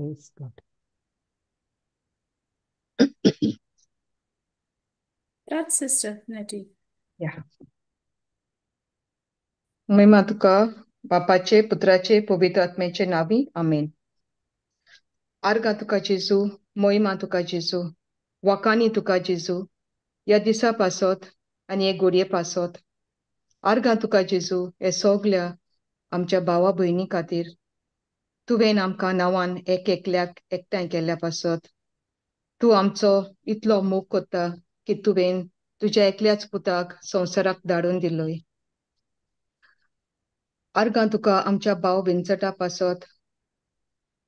Praise God. Start, Sister Nettie. Yeah. महिमा तुका बापाचे पुत्राचे पवित्र आत्म्याचे नावी आमेन. आर्गां तुका जेजू, महिमा तुका जेजू, वाकांनी तुका जेजू, ह्या दिसा पासत आनी हे घडये पासत. आर्गां तुका जेजू, हे सगल्या आमच्या भावा भयणी खातीर तुवें आमकां नांवान एक एकल्याक एकठांय केल्ल्या पासत. तूं आमचो इतलो मोग करता की तुवें तुज्या एकल्याच पुताक संवसाराक धाडून दिलोय. आर्गां तुका आमच्या भाव विन्सटा पासत,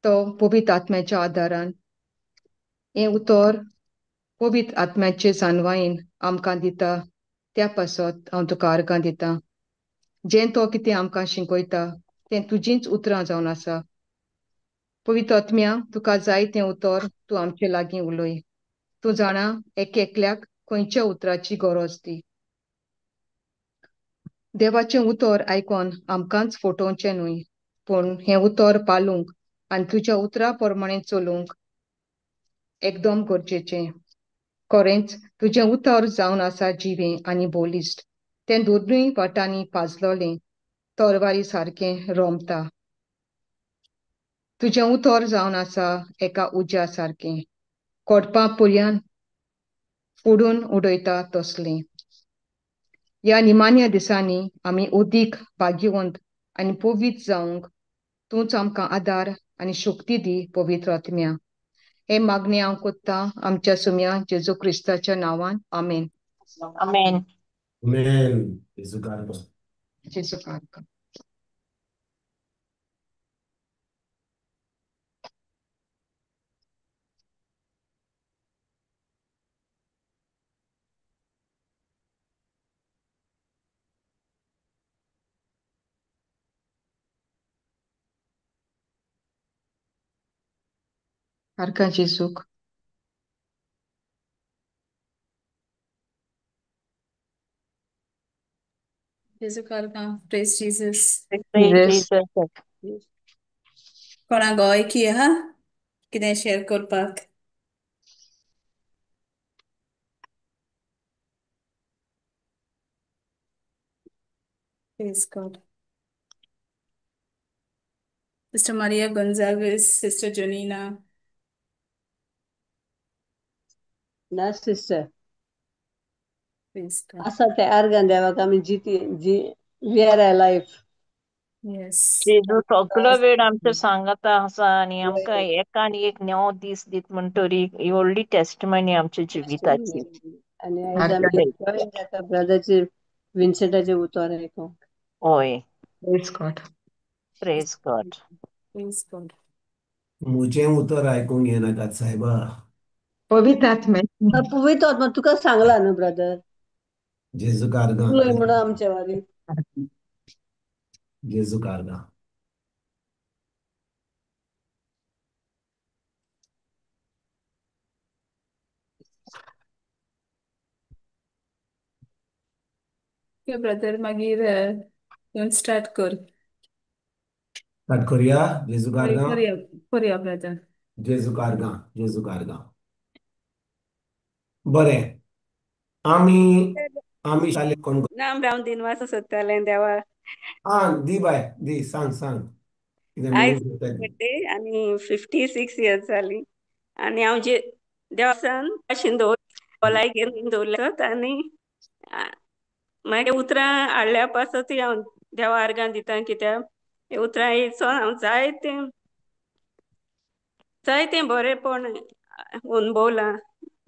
तो पवित्र आत्म्याच्या आदारान हें उतर पवित्र आत्म्याचे जानवायेन आमकां दिता, त्या पासत हांव तुका आर्गां दिता. जें तो कितें आमकां शिकयता तें तुजींच उतरां जावन आसा. पवित्र आत्म्या, तुका जाय तें उतर तूं आमचे लागीं उलय. तूं जाणा एक एकल्याक खंयच्या उतराची गरज ती. देवाचें उतर आयकोन आमकांच फटोवचें न्हय, पूण हें उतर पालूंक आनी तुज्या उतरा प्रमाणें चलूंक एकदम गरजेचें. खरेंच तुजें उतर जावन आसा जिवें आनी बळिश्ट, तें दोनूय वाटांनी पाजलोलें तरवारी सारकें रोमता. तुजें उतर जावन आसा एका उज्या सारकें, कोडपा पुरयान फोडून उडयता तसलें. ह्या निमाण्या दिसांनी आमी अदीक भाग्यवंत आनी पवित्र जावंक तूंच आमकां आदार आनी शक्ती दी पवित्र आत्म्या. हे मागणें हांव कोत्ता आमच्या सुम्या जेजू क्रिस्ताच्या नांवान, आमेन. आमेन. आमेन. जेजू कारभार. जेजू कारभार. आर्गां जेजूक. जेजू कारभार. Praise Jesus. Praise Jesus. Jesus. कोणा गोय की आहा कितें शेअर करपाक? Praise God. Sister Maria Gonzalez, Sister Jonina. ना sister. Praise God. आसा ते आर्गां देवाक आमी जिती जी we are alive. Yes. जेजू सगलो वेळ आमचो सांगाता आसा आनी आमकां एक आनी एक नवो दीस दीत म्हणटरी ही व्हडली टेस्टमनी आमच्या जिविताची. आनी आयज आमी जॉईन जाता ब्रदरचे विन्सेंटाचे उतर आयकूंक. हय. Praise God. Praise God. Praise God. म्हजें उतर आयकूंक येनाकात सायबा. पवित्र आत्म्या. पवित्र आत्मा तुका सांगला न्हू ब्रदर, जेजू कारगां. उलय म्हणून आमच्या वारी. जेजू कारगां. Okay, brother, मागीर तूं स्टार्ट कर. स्टार्ट करुया. जेजू हय, कारगां. करुया करुया ब्रदर. जेजू कारगां. जेजू कारगां. बरें, आमी आमी शाले कोण ना हांव दिनवास सोदतालें देवा. आं दी बाय दी, सांग सांग कितें आयज म्हणूंक सोदता ती. बर्थडे आनी 56 इयर्स जाली आनी हांव जे देवासान भाशेन दवर भलायकेन दवरल्यात आनी मागीर उतरां हाडल्या पासतूय हांव देवा आर्गां दिता, कित्याक उतरां येयसो हांव जायतें जायतें बरेंपण अनुभवलां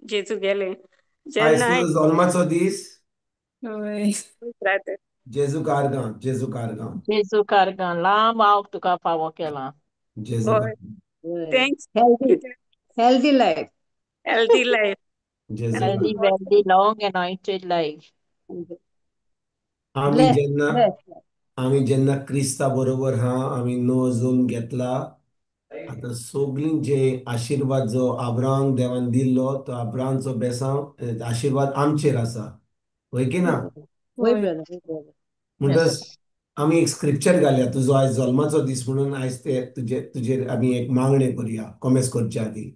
जेजू गेलें आयज जेन्ना तुजो जल्माचो दीस. हय. रात. जेजू कारगां. जेजू कारगां. जेजू कारगां. लांब आवक तुका फावो केला. जेजू हय. कारगां. Thanks. Healthy healthy life. Healthy life. Jesu healthy कारगां. Wealthy long anointed life. आमी ब्लेस जेन्ना ब्लेस. आमी जेन्ना क्रिस्ता बरोबर हा, आमी नवो जल्म घेतला. आतां सगळीं जे आशिर्वाद जो आब्राहाम देवान दिल्लो तो आब्राहामचो बेसांव आशिर्वाद आमचेर आसा, हय की ना? वय हय. ब्रदर, वय ब्रदर. म्हणटच आमी एक स्क्रिप्चर घालया, तुजो आयज जल्माचो दीस म्हणून आयज ते तुजेर आमी एक मागणें करुया. कोमेस करच्या आदी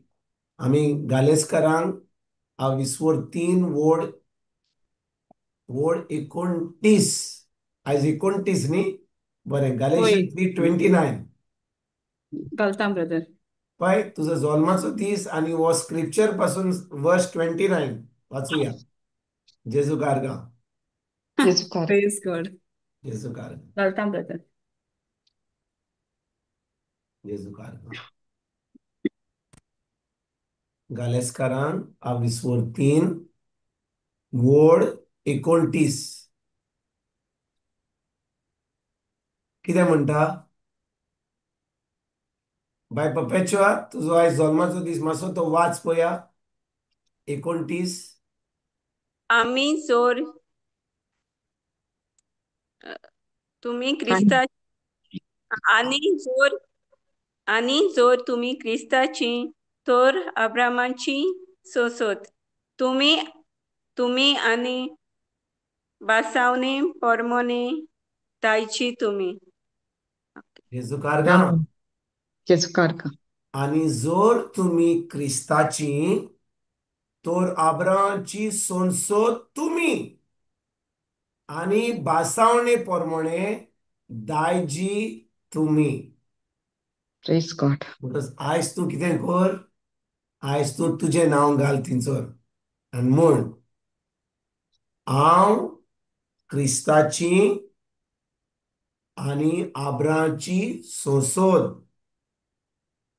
आमी गालेस्करांक विस्वोर 3 वोड वोड 29, आयज 29 न्ही, बरें, गालेशन 3:29 घालता ब्रदर. पळय तुजो जल्माचो दीस आनी हो स्क्रिप्चर पासून वर्स 29 वाचुया. जेजू कारगा, प्रेज गॉड, जेजू कारगा, घालता ब्रदर, जेजू कारगा. गालेस्करान विस्वोर 3 वोड 29 कितें म्हणटा? बाय पपेच्युआ, तुजो आयज जल्माचो दीस, मातसो तो वाच पळया. 29. आमी जोर तुमी क्रिस्ता आनी जोर तुमी क्रिस्ताची तर अब्रामाची सोसोत तुमी तुमी आनी बासावनी परमोनी तायची तुमी. आनी जोर तुमी क्रिस्ताची तर आब्रामाची सोंसोत तुमी आनी बासावणे परमोणे दायजी तुमी. Praise God. म्हणटच आयज तूं कितें कर, आयज तूं तुजें नांव घाल थिंचर आनी म्हण हांव क्रिस्ताची आनी आब्राची सोंसोद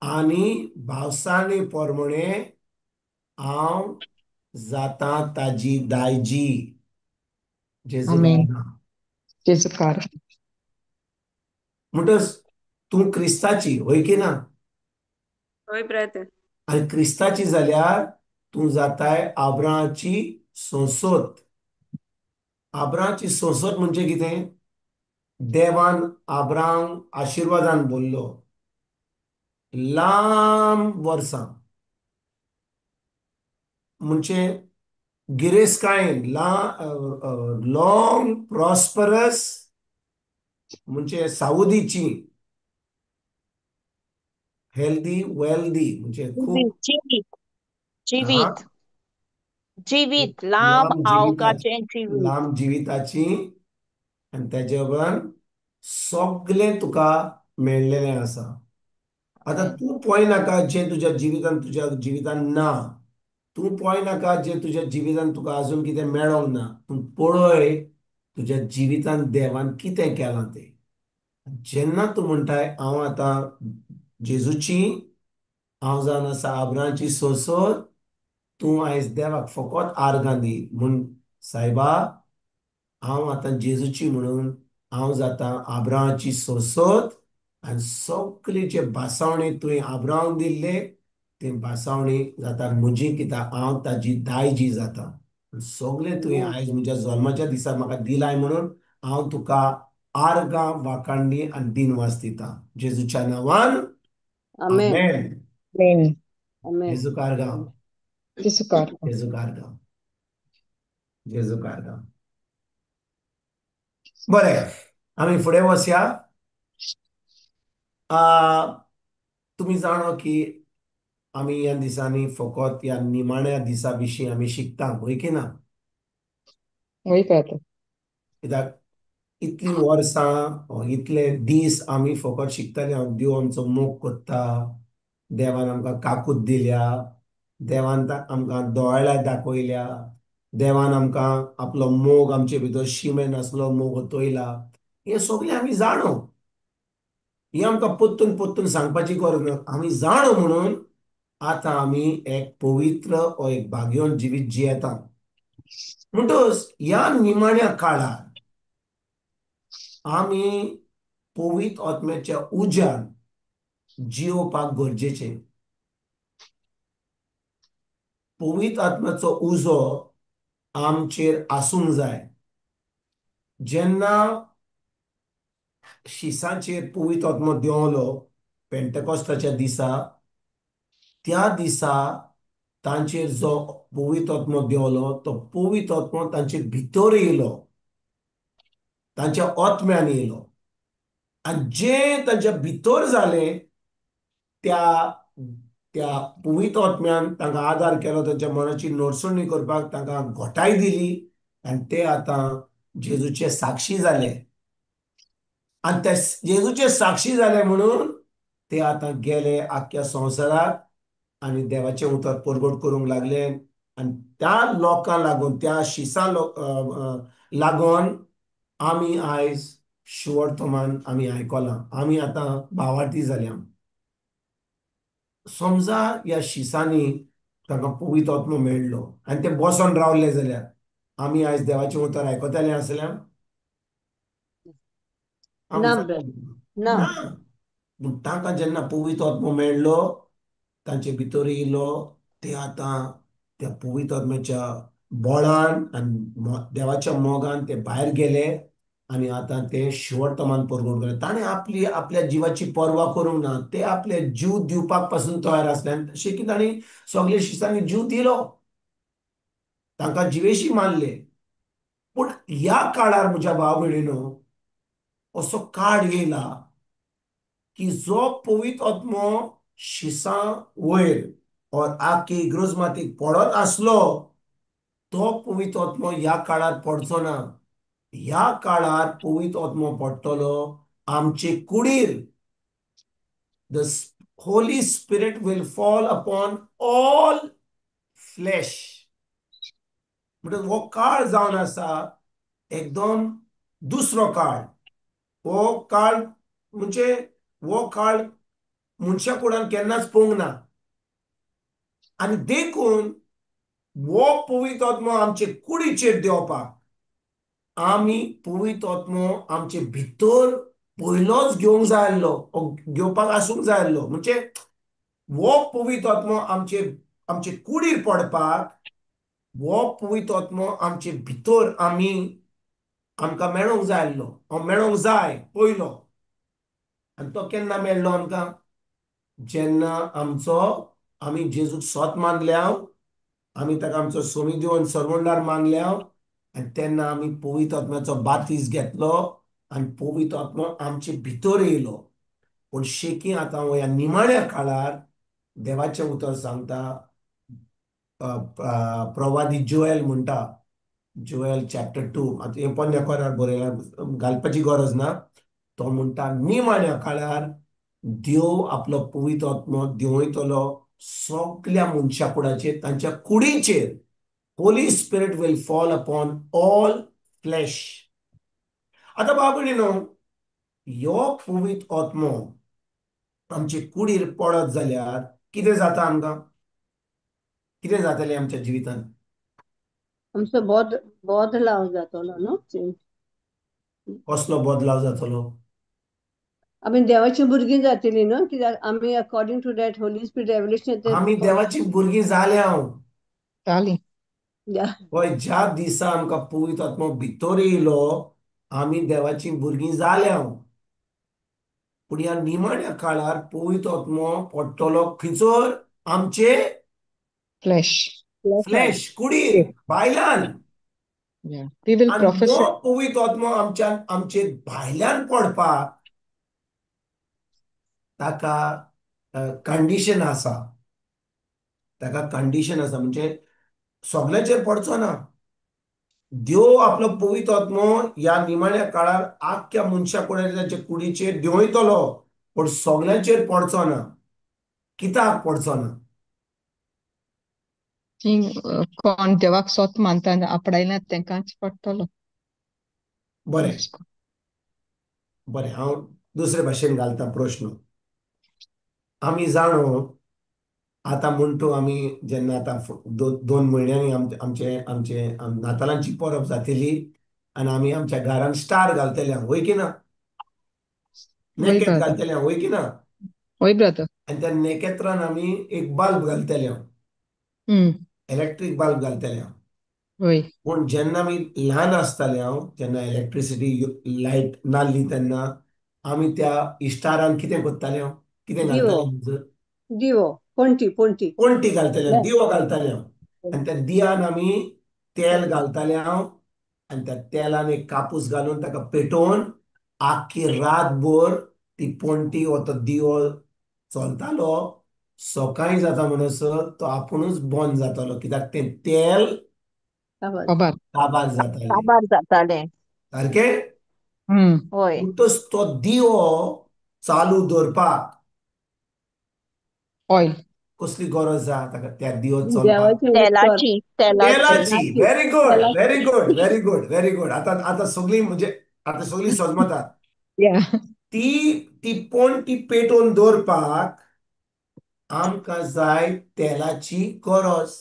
आनी भावसाणे परमणे हांव जाता ताजी दायजी. जेजू. म्हणटच तूं क्रिस्ताची हय की ना? हय ब्रदर. आनी क्रिस्ताची जाल्यार तूं जाताय आब्राची सोंसोत. आब्राची सोंसोत म्हणजे कितें? देवान आब्राम आशिर्वादान बोल्लो लांब वर्सां, म्हणजे गिरेस्तकायेन, लॉंग प्रॉस्परस, म्हणजे सावदीची, हेल्दी वेल्दी, म्हणजे खूब जिवीत, जिवीत लांब आवकाचें जिवीत, लांब जिविताची. आनी तेजे उपरांत सगळें तुका मेळ्ळेलें आसा. आतां तूं पळय नाका जें तुज्या जिवितान तुज्या जिवितान ना, तूं पळय नाका जें तुज्या जिवितान तुका आजून कितें मेळोंक ना, तूं पळय तुज्या जिवितान देवान कितें केलां तें. जेन्ना तूं म्हणटाय हांव आतां जेजूची, हांव जावन आसा आब्राची सोंसोत, तूं आयज देवाक फकत आर्गां दी म्हूण सायबा हांव आतां जेजूची म्हणून हांव जाता आब्राची सोंसोत आनी सगळी जे भासावणी तुवें आब्रांक दिल्ले ते भासावणी जाता म्हजी, कित्याक हांव ताजी दायजी जाता. सगळें तुवें आयज म्हज्या जल्माच्या दिसा म्हाका दिलाय म्हणून हांव तुका आर्गां वाखाणणी आनी दिनवास दिता. जेजूच्या नांवान आमेन. जेजू कारगांव, जेजू कारगांव, जेजू कारगांव. बरें, आमी फुडें वचया. तुमी जाणो की आमी ह्या दिसांनी फकत ह्या निमाण्या दिसा विशीं आमी शिकता, हय की ना? कित्याक इतलीं वर्सां इतले दीस आमी फकत शिकताले, देव आमचो मोग करता, देवान आमकां काकूत दिल्या, देवान आमकां दोळ्या दाखयल्या, देवान आमकां आपलो मोग आमचे भितर शिमे नासलो मोग ओतयला. हें सगळें आमी जाणो, हें आमकां परतून परतून सांगपाची गरज ना. आमी जाणो म्हणून आतां आमी एक पवित्र ओ एक भाग्यवन जिवीत जियेता. म्हणटच ह्या निमाण्या काळार आमी पवित्र आत्म्याच्या उज्यान जियोवपाक गरजेचें. पवित्र आत्म्याचो उजो आमचेर आसूंक जाय. जेन्ना शिसांचेर पवित्र आत्मो देंवलो पेंटेकॉस्ताच्या दिसा, त्या दिसा तांचेर जो पवित्र आत्मो देंवलो तो पवित्र आत्मो तांचे भितर येयलो, तांच्या आत्म्यान येयलो. आनी जें तांच्या भितर जालें त्या त्या पवित्र आत्म्यान तांकां आदार केलो, तांच्या मनाची नडसणी करपाक तांकां घोटाय दिली आनी ते आतां जेजूचे साक्षी जाले. आनी ते जेजूचे साक्षी जाले म्हणून ते आतां गेले आख्ख्या संवसाराक आनी देवाचें उतर परगट करूंक लागले. आनी त्या लोकांक लागून, त्या शिसां लागून आमी आयज शुवर्तमान आमी आयकलां, आमी आतां भावार्थी जाल्या. समजा ह्या शिसांनी तांकां पवित्र आत्मो मेळ्ळो आनी ते बसोन रावले जाल्यार आमी आयज देवाचें उतर आयकतले आसल्या? ना. पूण तांकां जेन्ना पवित्र आत्मो मेळ्ळो, तांचे भितर येयलो, ते आतां त्या पवित्र आत्म्याच्या बळान आनी देवाच्या मोगान ते भायर गेले आनी आतां ते शिवर्तमान परगट केले. ताणें आपली आपल्या जिवाची पर्वा करूंक ना, ते आपले जीव दिवपाक पासून तयार आसले आनी तशें की तांणी सगळे शिसांनी जीव दिलो, तांकां जिवेशी मानले. पूण ह्या काळार म्हज्या भाव भयणीनो असो काळ येयला की जो पवित्र आत्मो शिसां वयर और आख्खे इग्रोज मातीक पडत आसलो तो पवित्र आत्मो ह्या काळार पडचो ना. ह्या काळार पवित्र आत्मो पडटलो आमचे कुडीर. The Holy Spirit will fall upon all flesh. म्हणटकच हो काळ जावन आसा एकदम दुसरो काळ. हो काळ म्हणजे हो काळ मनशा कुडान केन्नाच पळोवंक ना आनी देखून हो पवित्र आत्मो आमचे कुडीचेर देंवपाक आमी पवित्र आत्मो आमचे भितर पयलोच घेवंक जाय आसलो, घेवपाक आसूंक जाय आसलो. म्हणजे हो पवित्र आत्मो आमचे आमचे कुडीर पडपाक हो पवित्र आत्मो आमचे भितर आमी आमकां मेळोंक जाय आसलो, मेळोंक जाय पयलो. आनी तो केन्ना मेळ्ळो आमकां? जेन्ना आमचो आमी जेजूक सोत मानल्या, आमी ताका आमचो सोमी दिवन सरवंडार मानल्या आनी तेन्ना आमी पवित्र आत्म्याचो बातीस घेतलो आनी पवित्र आत्मो आमचे भितर येयलो. पूण शेकी आतां ह्या निमाण्या काळार देवाचें उतर सांगता, प्रवादी जोएल म्हणटा, जोएल चॅप्टर 2, आतां हें पोन्न्या कोरार बरयलां, घालपाची गरज ना. तो म्हणटा निमाण्या काळार देव आपलो पवित्र आत्मो देंवयतलो सगल्या मनशा कुडाचेर, तांच्या कुडीचेर. Holy Spirit will fall upon all flesh. आतां भाव भयणीनो, ह्यो पवित्र आत्मो आमचे कुडीर पडत जाल्यार कितें जाता आमकां? कितें जातलें आमच्या जिवितान? आमचो बदलाव जातलो न्हू? कसलो बदलाव जातलो? आमी देवाची भुरगीं जातली न्हू, कित्याक आमी according to that Holy Spirit revelation आमी देवाची भुरगीं जाल्या. हय, ज्या दिसा आमकां पवित्र आत्मो भितर येयलो आमी देवाची भुरगीं जाल्या. पूण ह्या निमाण्या काळार पवित्र आत्मो पडटलो खंयसर? आमचे फ्लॅश, फ्लॅश कुडीर, भायल्यान. पवित्र आत्मो आमच्या आमचे भायल्यान पडपाक ताका कंडिशन आसा, ताका कंडिशन आसा. म्हणजे सगळ्यांचेर पडचो ना. देव आपलो पवित्र आत्मो ह्या निमाण्या काळार आख्ख्या मनशा कडेन ताच्या कुडीचेर देंवयतलो, पूण सगळ्यांचेर पडचो ना. कित्याक पडचो ना? कोण देवाक सोत मानता आपणायना तेंकांच पडटलो. बरें बरें, हांव दुसरे भाशेन घालता प्रश्न. आमी जाणो आतां म्हणटो आमी जेन्ना आतां 2 म्हयन्यांनी आमचे आमचे नातालांची परब जातली आनी आमी आमच्या घरान स्टार घालतले, वय की ना? नेकेत घालतले, वय की ना? वय ब्रदर. आनी त्या नेकेत्रान आमी एक बल्ब घालतले, इलेक्ट्रीक बल्ब घालतले. पूण जेन्ना आमी ल्हान आसताले, हांव जेन्ना इलेक्ट्रिसिटी लायट नासली तेन्ना आमी त्या इस्टारान कितें करताले? कितें घालताले? दिवो, पणटी, पणटी, पणटी घालताले, दिवो घालताले. आनी त्या दियान आमी तेल घालताले हांव आनी त्या तेलान एक कापूस घालून ताका पेटोवन आख्खी रातभर ती पणटी हो तो दिवो चलतालो. सकाळीं जाता म्हणसर तो आपुणूच बंद जातालो, कित्याक तें तेल काबार काबार जातालें. काबार जातालें. सारकें. हय. म्हणटच तो दिवो चालू दवरपाक ऑयल कसली गरज आसा ताका त्या दिवो चलपाक? देवाचें उतर. तेलाची तेलाची. तेलाची. Very good, very good, तेलाची. Very good, very good. आतां आतां सगळीं म्हणजे आतां सगळीं सजमतात. या. ती ती पणटी पेटोवन दवरपाक आमकां जाय तेलाची गरज.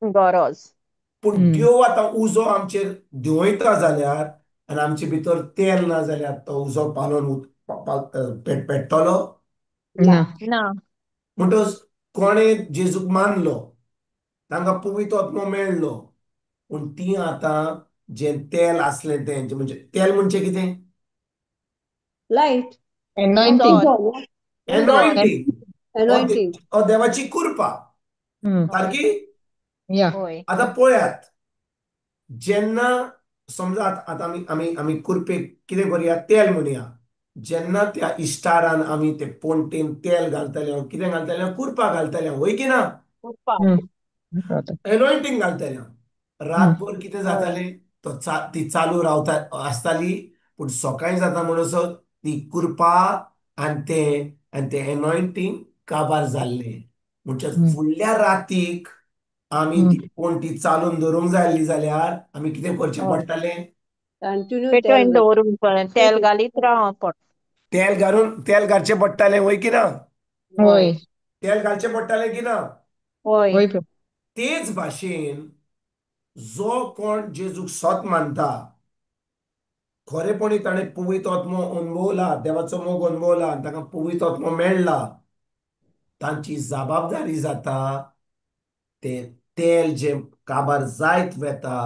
गरज. पूण देव आतां उजो आमचेर देंवयता जाल्यार आनी आमचे भितर तेल ना जाल्यार तो उजो पालोवन पेट्टलो? ना. ना. म्हणटच कोणें जेजूक मानलो, तांकां पवित्र आत्मो मेळ्ळो, पूण ती आतां जें तेल आसलें तें, म्हणजे तेल म्हणजे कितें? लायट. एनॉयंटींग. उजो न्हू? एनॉयंटींग. एनॉयंटींग. देवाची कृपा. सारकी. या. हय. आतां पळयात, जेन्ना समजा आतां आमी आमी आमी कुरपेक कितें करुया, तेल म्हणया. जेन्ना त्या इश्टारान आमी ते पणटेन तेल घालतले, कितें घालतले, कुरपा घालतले, वय की ना? कुरपा. एनॉयंटींग घालतले. रातभर कितें जातालें, तो ती चालू रावता आसताली, पूण सकाळीं जाता म्हणसर ती कुरपा आनी तें आनी तें एनॉयंटींग काबार जाल्लें. म्हणजे फुडल्या रातीक आमी ती पणटी चालून दवरूंक जाय आसली जाल्यार आमी कितें करचें पडटालें? कंटिन्यू तेल पेटोवन घाल. दवरूंक पडलें, तेल घालीत रावंक पडटा. तेल घालून तेल घालचें पडटालें, वय की ना? हय. तेल घालचें पडटालें की ना? हय. हय. तेच भाशेन जो कोण जेजूक सत मानता, खरेपणी ताणें पवित्र आत्मो अणभवला, देवाचो मोग अणभवला आनी ताका पवित्र आत्मो मेळ्ळा, तांची जबाबदारी जाता तें तेल जें काबार जायत वेता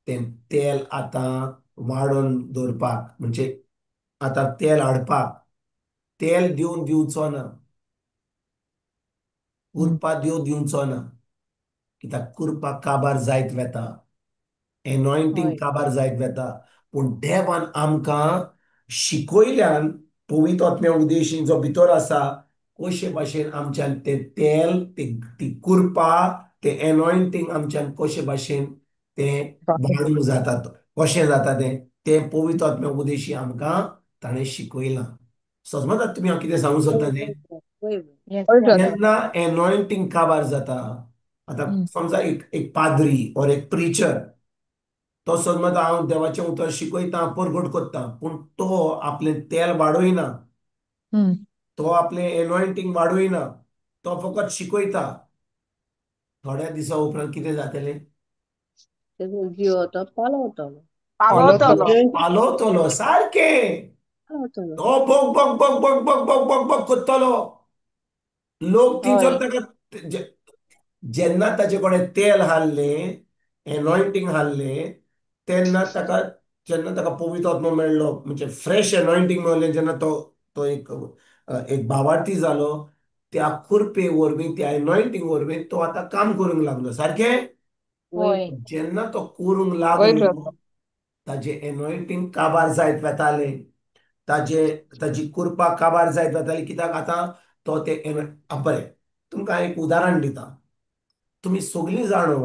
तें तेल आतां वाडोवन दवरपाक, म्हणजे आतां तेल हाडपाक. तेल दिवन दिवचो ना, कुरपा दिवन दिवचो ना, कित्याक कुरपा काबार जायत वेता, एनॉयंटींग काबार जायत वेता. पूण देवान आमकां शिकयल्यान पवित्र आत्म्या उद्देशीन जो भितर आसा, कशे भाशेन आमच्यान तें तेल, ती कुरपा, तें एनॉयंटींग आमच्यान कशे भाशेन तें वाडूंक जाता, कशें जाता तें तें पवित्र आत्म्या उद्देशी आमकां ताणें शिकयलां. समजतात तुमी हांव कितें सांगूंक सोदता तें? जेन्ना एनॉयंटींग काबार जाता, आतां समजा एक एक पाद्री ओर एक प्रिचर, तो समज हांव देवाचें उतर शिकयता, परगट करता, पूण तो आपलें तेल वाडयना, तो आपलें एनॉयंटींग वाडयना, तो फकत शिकयता. थोड्या दिसा उपरांत कितें जातलें? पालवतलो. पालवतलो, सारकें. तो बक बक बक बक बक बक बक बक करतलो. लोक थंयसर ताका जेन्ना ताचे कडेन तेल हाडलें, एनॉयंटींग हाडलें, तेन्ना ताका जेन्ना ताका पवित्र आत्मो मेळ्ळो, म्हणजे फ्रेश एनॉयंटींग मेळ्ळें, जेन्ना तो तो एक एक भावार्थी जालो, त्या कुरपे वरवीं, त्या एनॉयंटींग वरवीं तो आतां काम करूंक लागलो. सारकें. जेन्ना तो करूंक लागलो, ताजें एनॉयंटींग काबार जायत वेतालें, ताजे ताजी कुरपा काबार जायत वेताली, कित्याक आतां तो ते बरें, तुमकां एक उदाहरण दिता. तुमी सगळीं जाणो,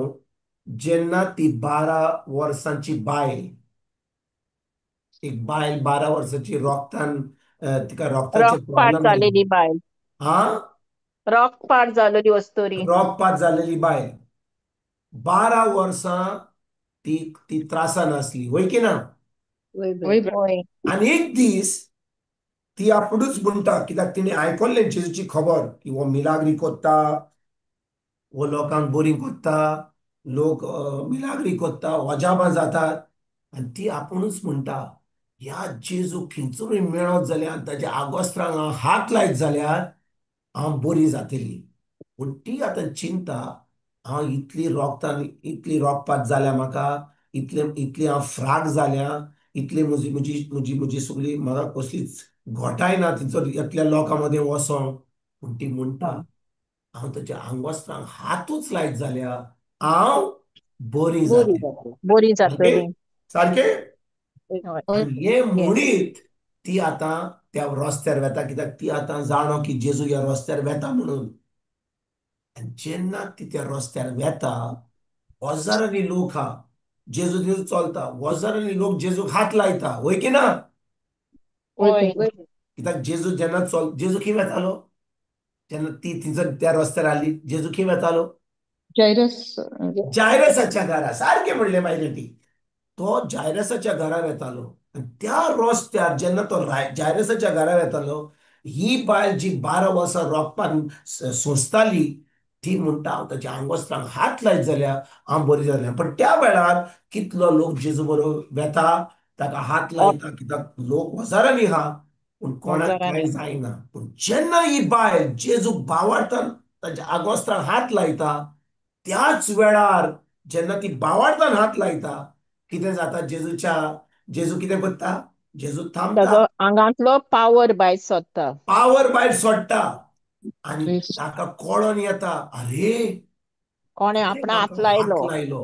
जेन्ना ती 12 वर्सांची बायल, एक बायल 12 वर्सांची रोगतान, तिका रोगताचे रक्तपात जालेली बायल, हा, रक्तपात जालेली वस्तुरी, रक्तपात जालेली बायल 12 वर्सां ती ती त्रासान आसली, वय की ना? आनी एक दीस ती आपुणूच म्हणटा, कित्याक तिणें आयकल्लें जेजूची खबर की हो मिलाग्री कोत्ता, हो लोकांक बरी कोत्ता, लोक मिलाग्री कोत्ता, अजापां जातात. आनी ती आपुणूच म्हणटा, ह्या जेजू खंयसरूय मेळत जाल्यार आनी ताच्या आगोस्त्रांक हांव हात लायत जाल्यार हांव बरी जातली. पूण ती आतां चिंता, हांव इतली रोगतान, इतली रोगपात जाल्या म्हाका, इतले इतली हांव फ्राक जाल्या, इतली म्हजी म्हजी म्हजी म्हजी सगळी म्हाका कसलीच घोटाय ना थंयसर इतल्या लोकां मदें वचोंक. पूण ती म्हणटा, हांव ताच्या आंगवस्त्रांक हातूच लायत जाल्यार हांव बरी जातली, बरी जातली. सारकें. हें म्हणीत ती आतां त्या रस्त्यार वेता, कित्याक ती आतां जाणो की जेजू ह्या रस्त्यार वेता म्हणून. आनी जेन्ना ती त्या रस्त्यार वेता, हजारांनी लोक हा, जेजू जेजू चलता, हजारांनी लोक जेजूक हात लायता, वय की ना? कित्याक जेजू जेन्ना चल, जेजू खंय वेतालो जेन्ना ती थंयसर त्या रस्त्यार आसली, जेजू खंय वेतालो? जायरसाच्या घरा. सारकें म्हणलें मागीर ती, तो जायरसाच्या घरा वेतालो. आनी त्या रस्त्यार जेन्ना तो जायरसाच्या घरा वेतालो, ही बायल जी 12 वर्सां रोगपान सोंसताली, ती म्हणटा हांव ताच्या आंगवस्त्रांक हात लायत जाल्यार हांव बरी जालें. पण त्या वेळार कितलो लोक जेजू बरोबर वेता, ताका हात लायता, कित्याक लोक हजारांनी आहा, पूण कोणाक कांय जायना. पूण जेन्ना ही बायल जेजू बावार्थान ताच्या आगोस्त्रांक हात लायता, त्याच वेळार जेन्ना ती बावार्थान हात लायता, कितें जाता? जेजूच्या, जेजू कितें करता? जेजू थांबता, आंगांतलो पावर भायर सोडटा, पावर भायर सोडटा. आनी ताका कळोन येता, अरे कोणें आपणा हात लायलो, लायलो.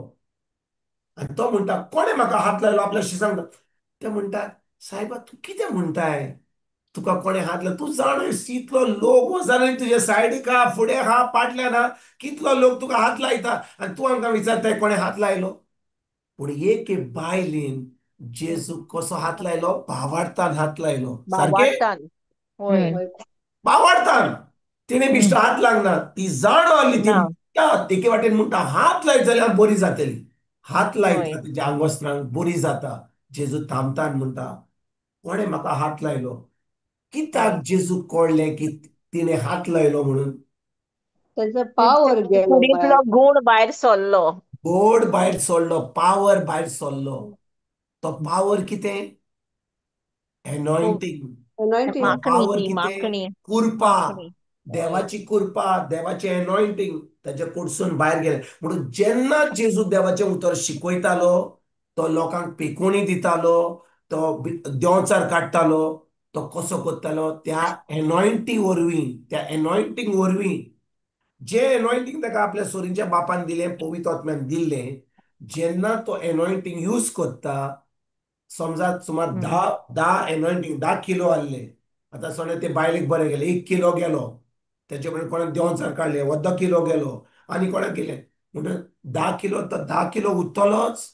आनी तो म्हणटा कोणें म्हाका हात लायलो? आपल्या शिसांक ते म्हणटा, सायबा तूं कितें म्हणटाय, तुका कोणें हात लायलो? तूं जाण इतलो लोक वजारांनी तुज्या सायडीक आहा, फुडें आहा, पाटल्यान आहा, कितलो लोक तुका हात लायता आनी तूं आमकां विचारताय कोणें हात लायलो? पूण एक बायलेन जेजू कसो हात लायलो? भावार्थान हात लायलो. सारकें, भावार्थान. तिणें बिश्ट हात लागना, ती जाण आसली, ती म्हणटा एके वाटेन म्हणटा हात लायत जाल्यार बरी जातली. हात लायता तिच्या आंगवस्त्रांक, बरी जाता. जेजू थांबता आनी म्हणटा कोणें म्हाका हात लायलो? कित्याक जेजू कळ्ळें की तिणें हात लायलो म्हणून? पावर गेलो, गुण भायर सरलो, गोड भायर सोडलो, पावर भायर सरलो. तो पावर कितें? एनॉयंटींग. पावर कितें? कुरपा, देवाची कुरपा, देवाचें एनॉयंटींग ताच्या कडसून भायर गेलें. म्हणून जेन्ना जेजू देवाचें उतर शिकयतालो, तो लोकांक पेकोणी दितालो, तो देंवचार काडटालो, तो कसो करतालो? त्या एनॉयंटी वरवीं, त्या एनॉयंटींग वरवीं, जे एनॉयंटींग ताका आपल्या सोरींच्या बापान दिलें, पवित्र आत्म्यान दिल्लें, जेन्ना तो एनॉयंटींग यूज करता, समजा सुमार 10 एनॉयंटींग, 10 किलो आहले, आतां समजा ते बायलेक बरें गेलें, 1 किलो गेलो, तेचे कडेन कोणाक देंवचार काडले, अर्द किलो गेलो, आनी कोणाक गेलें, म्हणटच 10 किलो तर 10 किलो उरतलोच,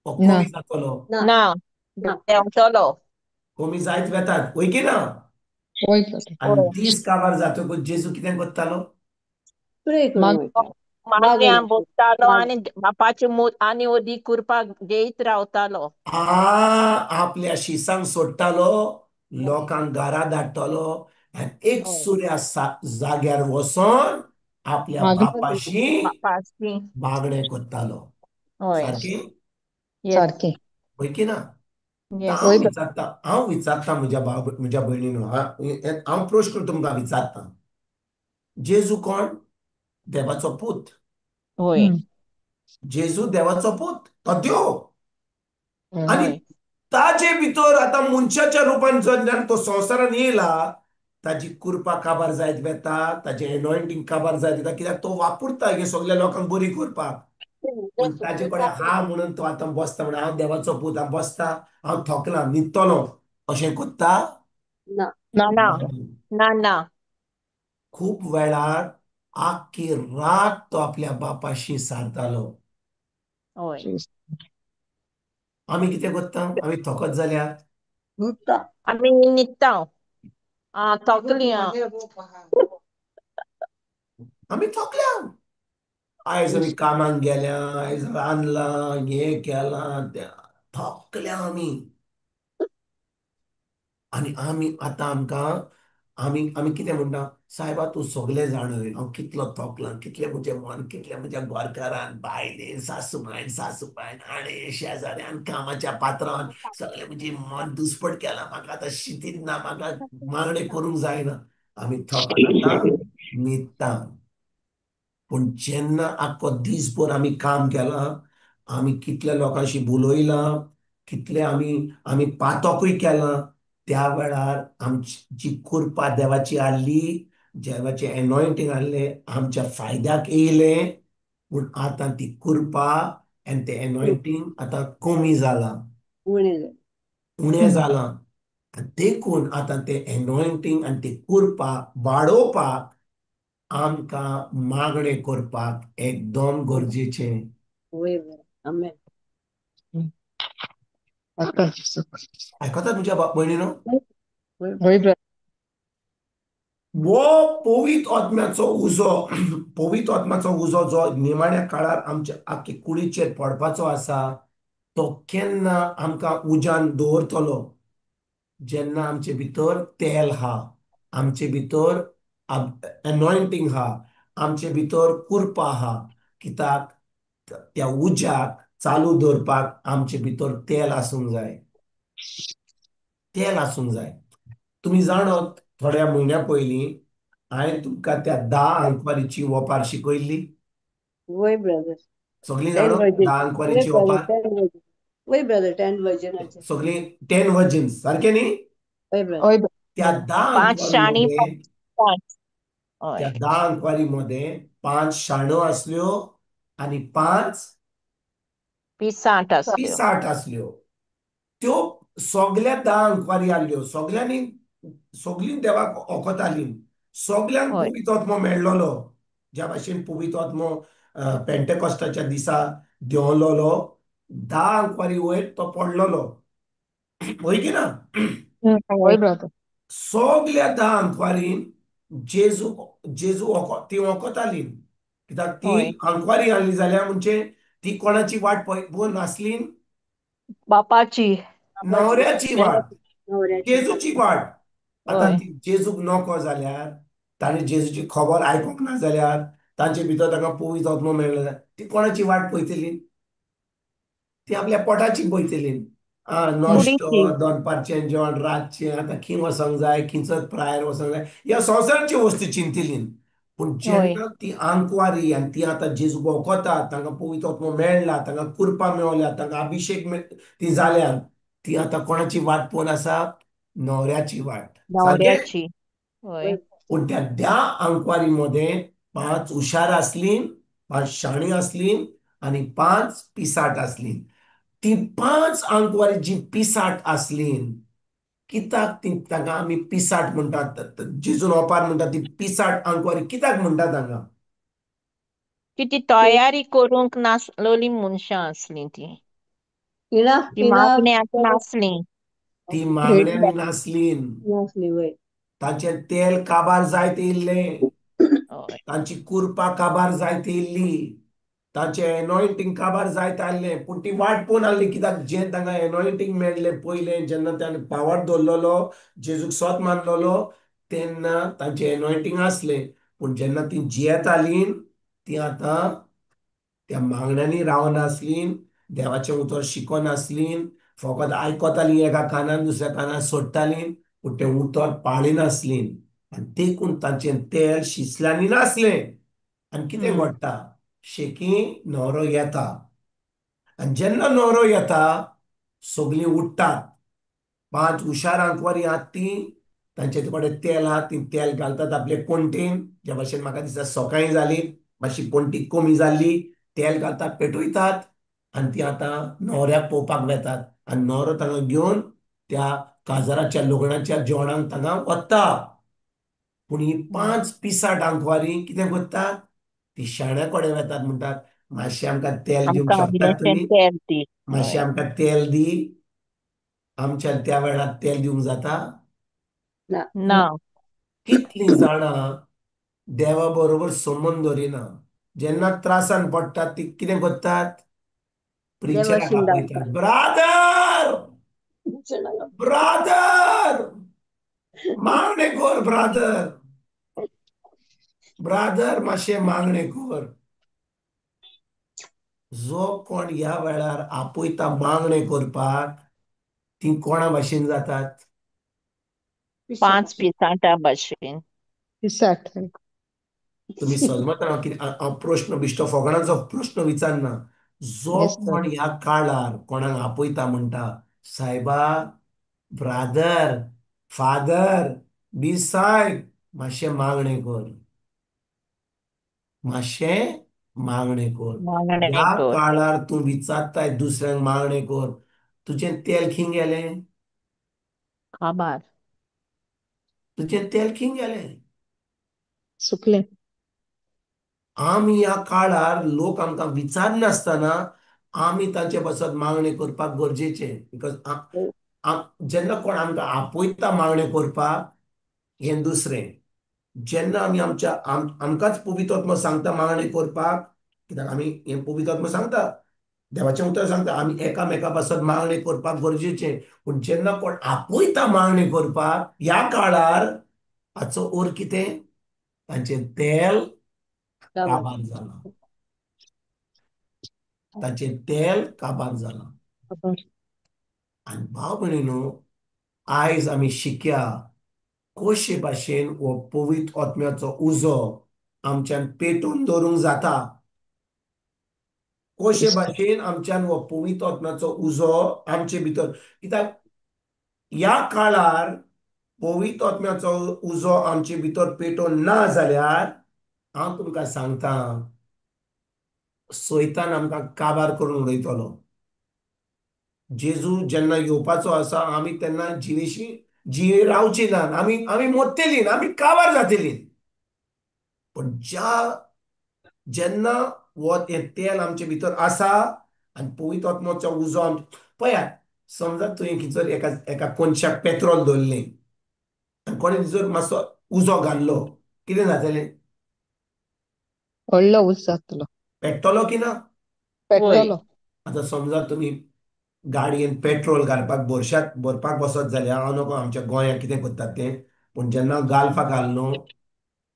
कमी जातलो ना, देंवतलो, कमी जायत वेतात, वय की ना? आनी दीस काबार जातकूच जेजू कितें करतालो? बोलतालो आनी बापाचे आनी ओदी कुरपाक घेयत रावतालो. आपल्या शिसांक सोडटालो, लोकांक घरा धाडटालो, आनी एक सुर्या जाग्यार वचोन आपल्या बापाशी मागणें करतालो. सारकें? सारकें, वय की ना? हांव विचारता, हांव विचारता म्हज्या भाव म्हज्या भयणीनो, हांव प्रश्न तुमकां विचारता, जेजू कोण? देवाचो पूत. जेजू देवाचो पूत, तो देव. आनी ताजे भितर आतां मनशाच्या रुपान जेन्ना तो संवसारान येयला, ताजी कुरपा काबार जायत वेता, ताजें एनॉयंटींग काबार जायत वता, कित्याक तो वापरता हे सगल्या लोकांक बरी करपाक. पूण ताजे कडेन हा म्हणून तो आतां बसता, म्हणून हांव देवाचो पूत, हांव बसता, हांव थकला, न्हिदतलो, अशें करता ना? ना ना. खूब वेळार आख्खी रात तो आपल्या बापाशी सारतालो. आमी कितें करता? आमी थकत जाल्यार आमी न्हिदता, थकली, आमी थकल्या. आयज आमी कामाक गेल्या, आयज रांदलां, हें केलां, तें, थकल्या आमी. आनी आमी आतां आमकां आमी आमी कितें म्हणटा, सायबा तूं सगलें जाण, हांव कितलो थकलां, कितलें म्हजें मन, कितलें म्हज्या घरकारान, बायलेन, सासूबायन, सासूबायन, हाणें, शेजाऱ्यान, कामाच्या पात्रान, सगळें म्हजें मन दुस्पट केलां, म्हाका आतां शितीद ना, म्हाका मागणें करूंक जायना. आमी थकत आतां न्हिदता. पूण जेन्ना आख्खो दीसभर आमी काम केलां, आमी कितल्या लोकांशी उलयलां, कितले आमी आमी पातकूय केलां, त्या वेळार आमची जी कुरपा देवाची आहली, देवाचें एनॉयंटींग आहलें, आमच्या फायद्याक येयलें. पूण आतां ती कुरपा आनी तें एनॉयंटींग आतां कमी जालां, उणें जालां. आनी देखून आतां तें एनॉयंटींग आनी ती कुरपा वाडोवपाक आमकां मागणें करपाक एकदम गरजेचें. आयकता तुमच्या भयणीनो? वो पवित्र आत्म्याचो उजो, पवित्र आत्म्याचो उजो जो निमाण्या काळार आमच्या आख्खे कुडीचेर पडपाचो आसा, तो केन्ना आमकां उज्यान दवरतलो? जेन्ना आमचे भितर तेल हा, आमचे भितर एनॉयंटींग हा, आमचे भितर कुरपा हा. कित्याक त्या उज्याक चालू दवरपाक आमचे भितर तेल आसूंक जाय, तेल आसूंक जाय. तुमी जाणत, थोड्या म्हयन्या पयलीं हांवें तुमकां त्या 10 आंकवारीची ओपार शिकयल्ली. वय ब्रदर, सगळीं जाणो 10 आंकवारीची ओपार? वय ब्रदर, 10 वर्जनाचे सगळीं 10 वर्जन्स सारकें न्ही? त्या 10 आंकवारी, त्या 10 आंकवारी मध्ये 5 शाणो आसल्यो आनी 5 पिसाट आसल्यो, पिसाट आसल्यो. त्यो सगल्या 10 आंकवारी आसल्यो, सगल्यांनी सगळीं देवाक ओकतालीं, सगल्यांक पवित्र आत्मो मेळ्ळलो. ज्या भाशेन पवित्र आत्मो पेंटेकॉस्टाच्या दिसा देंवलोलो, 10 आंकवारी वयर तो पडलोलो, वय की ना? सगल्या 10 आंकवारीन जेजू जेजू ती ओकताली. कित्याक ती आंकवारी आसली जाल्यार म्हणजे ती कोणाची वाट पळोवन नासली? बापाची, न्हवऱ्याची वाट, जेजूची वाट. आतां ती जेजूक नको जाल्यार, ताणें जेजूची खबर आयकूंक ना जाल्यार, तांचे भितर तांकां पवित्र आत्मो मेळ्ळो जाल्यार ती कोणाची वाट पळयतली? ती आपल्या पोटाची पळयतली. नश्टो, दनपारचें जेवण, रातचें, आतां खंय वचोंक जाय, खंयचो प्रायर वचोंक जाय, ह्या संवसाराची वस्तू चिंतली. पूण जेन्ना ती आंकवारी आनी ती आतां जेजूक वखता, तांकां पवित्र आत्मो मेळ्ळा, तांकां कुरपा मेवल्या, तांकां अभिशेक ती जाल्या, ती आतां कोणाची वाट पळोवन आसा? न्हवऱ्याची वाट. न्हवऱ्याची. पूण त्या 10 आंकवारी मदें 5 हुशार आसली, 5 शाणी आसली आनी 5 पिसाट आसली. ती 5 आंकवारी जी पिसाट आसली, कित्याक ती तांकां आमी पिसाट म्हणटात? जेजून ओपार म्हणटात ती पिसाट आंकवारी कित्याक म्हणटात तांकां? की ती तयारी करूंक नासलोली मनशां आसली, ती मागण्यांत नासली, ती मागण्यांनी नासली, तांचें तेल काबार जायत येयल्लें, तांची कुरपा काबार जायत येयल्ली, तांचें एनॉयंटींग काबार जायत आयिल्लें. पूण ती वाट पळोवन आसली. कित्याक जें तांकां एनॉयंटींग मेळ्ळें पयलें, जेन्ना ताणें पावर दवरलेलो, जेजूक सोत मानलेलो, तेन्ना तांचें एनॉयंटींग आसलें. पूण जेन्ना ती जियेतालीं, ती आतां त्या मागण्यांनी रावनासलीं, देवाचें उतर शिकनासलीं, फकत आयकतालीं एका कानान दुसऱ्या कानान सोडटालीं, पूण तें उतर पाळिनासलीं. आनी देखून तांचें तेल शिसल्यांनी नासलें. आनी कितें घडटा? शेकी न्हवरो येता, आनी जेन्ना न्हवरो येता सगळीं उठ्ठात. 5 हुशार आंकवारी आहात, ती तांचे कडेन तेल आहा, ती तेल घालतात आपले कोणटेन. ज्या भाशेन म्हाका दिसता सकाळीं जाली, मातशी कोणटी कमी जाल्ली, तेल घालतात, पेटयतात आनी ती आतां न्हवऱ्याक पळोवपाक वेतात. आनी न्हवरो तांकां घेवन त्या काजाराच्या लग्नाच्या जेवणाक तांकां वता. पूण ही 5 पिसाट आंकवारी कितें करतात? ती शाण्या कडेन वेतात, म्हणटात मातशें आमकां तेल दिवंक शकतात तुमी? मातशें आमकां तेल दी. आमच्या त्या वेळार तेल दिवंक जाता ना? कितलीं जाणां देवा बरोबर संबंद दवरिना. जेन्ना त्रासान पडटात ती कितें करतात? प्रिचराक आपयतात, ब्रादर ब्रादर मागणें कर, ब्रादर ब्रादर मातशें मागणें कर. जो कोण ह्या वेळार आपयता मागणें करपाक, ती कोणा भाशेन जातात? 5 पिसाटा भाशेन. पिसाट. तुमी सजमता कितें? हांव प्रश्न बिश्टो फोगणाचो प्रश्न विचारना. जो कोण ह्या काळार कोणाक आपयता म्हणटा, सायबा, ब्रादर, फादर, बी सायब, मातशें मागणें कर, मातशें मागणें कर. ह्या काळार तूं विचारताय दुसऱ्यांक मागणें कर, तुजें तेल खंय गेलें? काबार. तुजें तेल खंय गेलें? सुकलें. आमी ह्या काळार लोक आमकां विचारनासतना आमी तांचे पासत मागणें करपाक गरजेचें. Because जेन्ना कोण आमकां आपयता मागणें करपाक हें दुसरें. जेन्ना आमी आमच्या आमकांच पवित्र आत्मो सांगता मागणें करपाक, कित्याक आमी हें पवित्र आत्मो सांगता, देवाचें उतर सांगता, आमी एकामेका पासत मागणें करपाक गरजेचें. पूण जेन्ना कोण आपयता मागणें करपाक ह्या काळार हाचो अर्थ कितें? तांचें तेल काबार जालां. ताचें तेल काबार जालां. आनी भाव भयणीनो, आयज आमी शिकया कशे भाशेन हो पवित्र आत्म्याचो उजो आमच्यान पेटोवन दवरूंक जाता, कशे भाशेन आमच्यान हो पवित्र आत्म्याचो उजो आमचे भितर. कित्याक ह्या काळार पवित्र आत्म्याचो उजो आमचे भितर पेटोवन ना जाल्यार हांव तुमकां सांगता, सैतान आमकां काबार करून उडयतलो. जेजू जेन्ना येवपाचो आसा आमी तेन्ना जिवेशी जिवे रावची ना, आमी आमी मोत्तेली ना, आमी काबार जातली. पूण ज्या जेन्ना हो तें तेल आमचे भितर आसा आनी पवित्र आत्मोचो उजो आम पळयात, समजा तुवें खंयसर एका एका कोनशाक पेट्रोल दवरलें आनी कोणें थंयसर मातसो उजो घाल्लो, कितें जातलें? व्हडलो उजो जातलो. पेट्टलो की ना? पेट्टलो. आतां समजा तुमी गाडयेन पेट्रोल घालपाक बोरशात भरपाक वचत जाल्यार हांव नको आमच्या गोंयांत कितें करतात तें, पूण जेन्ना गाल्फाक घाल न्हू,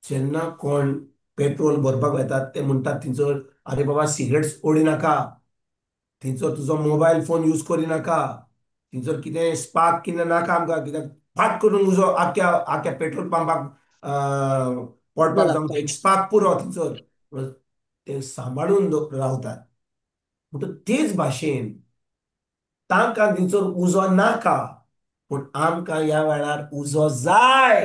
जेन्ना कोण पेट्रोल भरपाक वतात ते म्हणटात थंयसर, अरे बाबा सिगरेट्स ओडी नाका, थंयसर तुजो मोबायल फोन यूज करिनाका, थंयसर कितें स्पार्क कितें नाका आमकां, कित्याक फाट करून उजो आख्या आख्या पेट्रोल पंपाक पडपाक जावं एक स्पार्क पुरो थंयसर. ते सांबाळून रावतात. म्हणटकच तेच भाशेन तांकां थंयसर उजो नाका, पूण आमकां ह्या वेळार उजो जाय.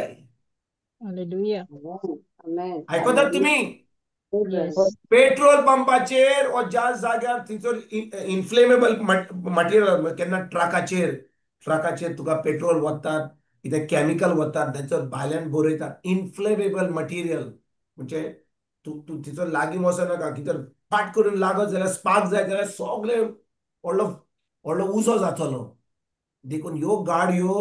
आयकतात तुमी? पेट्रोल पंपाचेर वा ज्या जाग्यार थंयसर इन्फ्लेमेबल मटेरियल, केन्ना ट्रकाचेर ट्रकाचेर तुका पेट्रोल वतात, कितें कॅमिकल वतात, थंयसर भायल्यान बरयतात इन्फ्लेमेबल मटेरियल, म्हणजे तूं तूं थंयसर लागीं वचनाका, कित्याक फाट करून लागत जाल्यार स्पार्क जायत जाल्यार सगळें व्हडलो व्हडलो उजो जातलो. देखून ह्यो गाडयो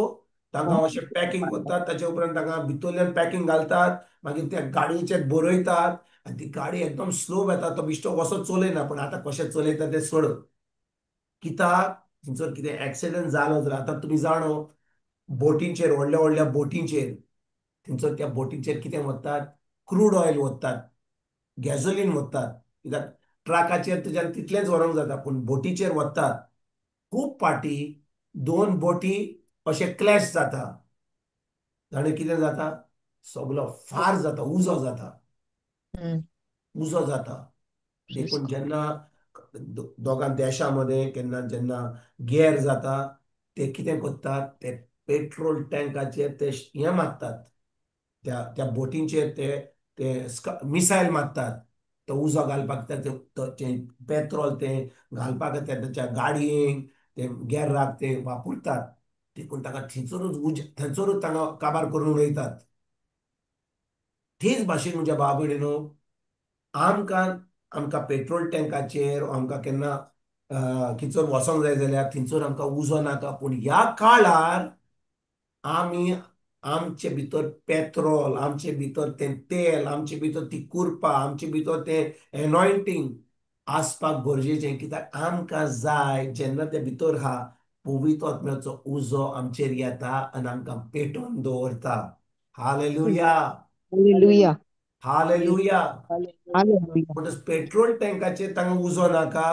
तांकां अशें पॅकिंग करतात, ताचे उपरांत तांकां भितरल्यान पॅकिंग घालतात, मागीर त्या गाडयेचेर बरयतात आनी ती गाडी एकदम स्लो वेता. तो बिश्टो कसो चलयना, पूण आतां कशें चलयता तें सोड. कित्याक थंयसर कितें एक्सिडंट जालो जाल्यार आतां तुमी जाणो, बोटींचेर व्हडल्या व्हडल्या बोटींचेर थंयसर त्या बोटींचेर कितें वतात, क्रूड ऑयल वतात, गॅसोलीन वतात. कित्याक ट्रकाचेर तुज्यान तितलेंच व्हरूंक जाता, पूण बोटीचेर वतात. खूब पाटी दोन बोटी अशे क्लॅश जाता, जाणें कितें जाता, सगलो फार जाता, उजो जाता, उजो जाता. देखून जेन्ना दोगां देशां मदें केन्ना जेन्ना गेर जाता, ते कितें करतात, ते पेट्रोल टँकाचेर ते हें मारतात, त्या त्या बोटींचेर ते ते मिसायल मारतात, तो उजो घालपाक, तें पेट्रोल तें घालपाक ताच्या गाडयेक ते गेर्राक ते वापरतात. देखून ताका थंयसरूच उज थंयसरूच तांकां काबार करून उडयतात. तेच भाशेन म्हज्या भाव भयणीनो, आमकां आमकां पेट्रोल टँकाचेर आमकां केन्ना खंयसर वचोंक जाय जाल्यार थंयसर आमकां उजो नाका, पूण ह्या काळार आमी आमचे भितर पेट्रोल, आमचे भितर तें तेल, आमचे भितर ती कुरपा, आमचे भितर तें एनॉयंटींग आसपाक गरजेचें. कित्याक आमकां जाय जेन्ना ते भितर आहा पवित्र आत्म्याचो उजो आमचेर येता आनी आमकां पेटोवन दवरता. Hallelujah, hallelujah, hallelujah. म्हणटच पेट्रोल टँकाचेर तांकां उजो नाका,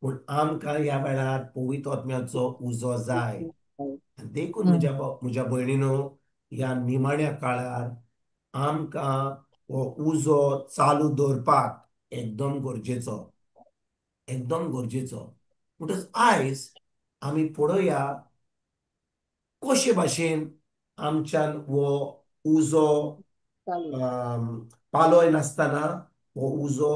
पूण आमकां ह्या वेळार पवित्र आत्म्याचो उजो जाय. देखून म्हज्या म्हज्या भयणीनो, ह्या निमाण्या काळार आमकां हो उजो चालू दवरपाक एकदम गरजेचो, एकदम गरजेचो. म्हणटच आयज आमी पळोवया कशे भाशेन आमच्यान हो उजो पालोय नासतना हो उजो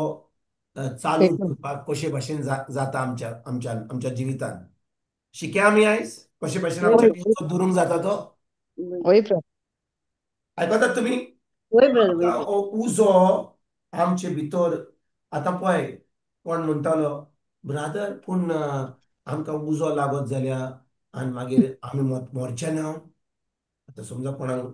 चालू दवरपाक कशे भाशेन जाता आमच्या आमच्या आमच्या जिवितान. शिकया आमी आयज कशे भाशेन आमच्या उजो दवरूंक जाता तो. वय ब्रदर. आयकतात तुमी? वय ब्रदर, वय. आमकां हो उजो आमचे भितर आतां पळय कोण म्हणटालो, ब्रादर पूण आमकां उजो लागत जाल्यार आनी मागीर आमी मरचे ना. आतां समजा कोणाक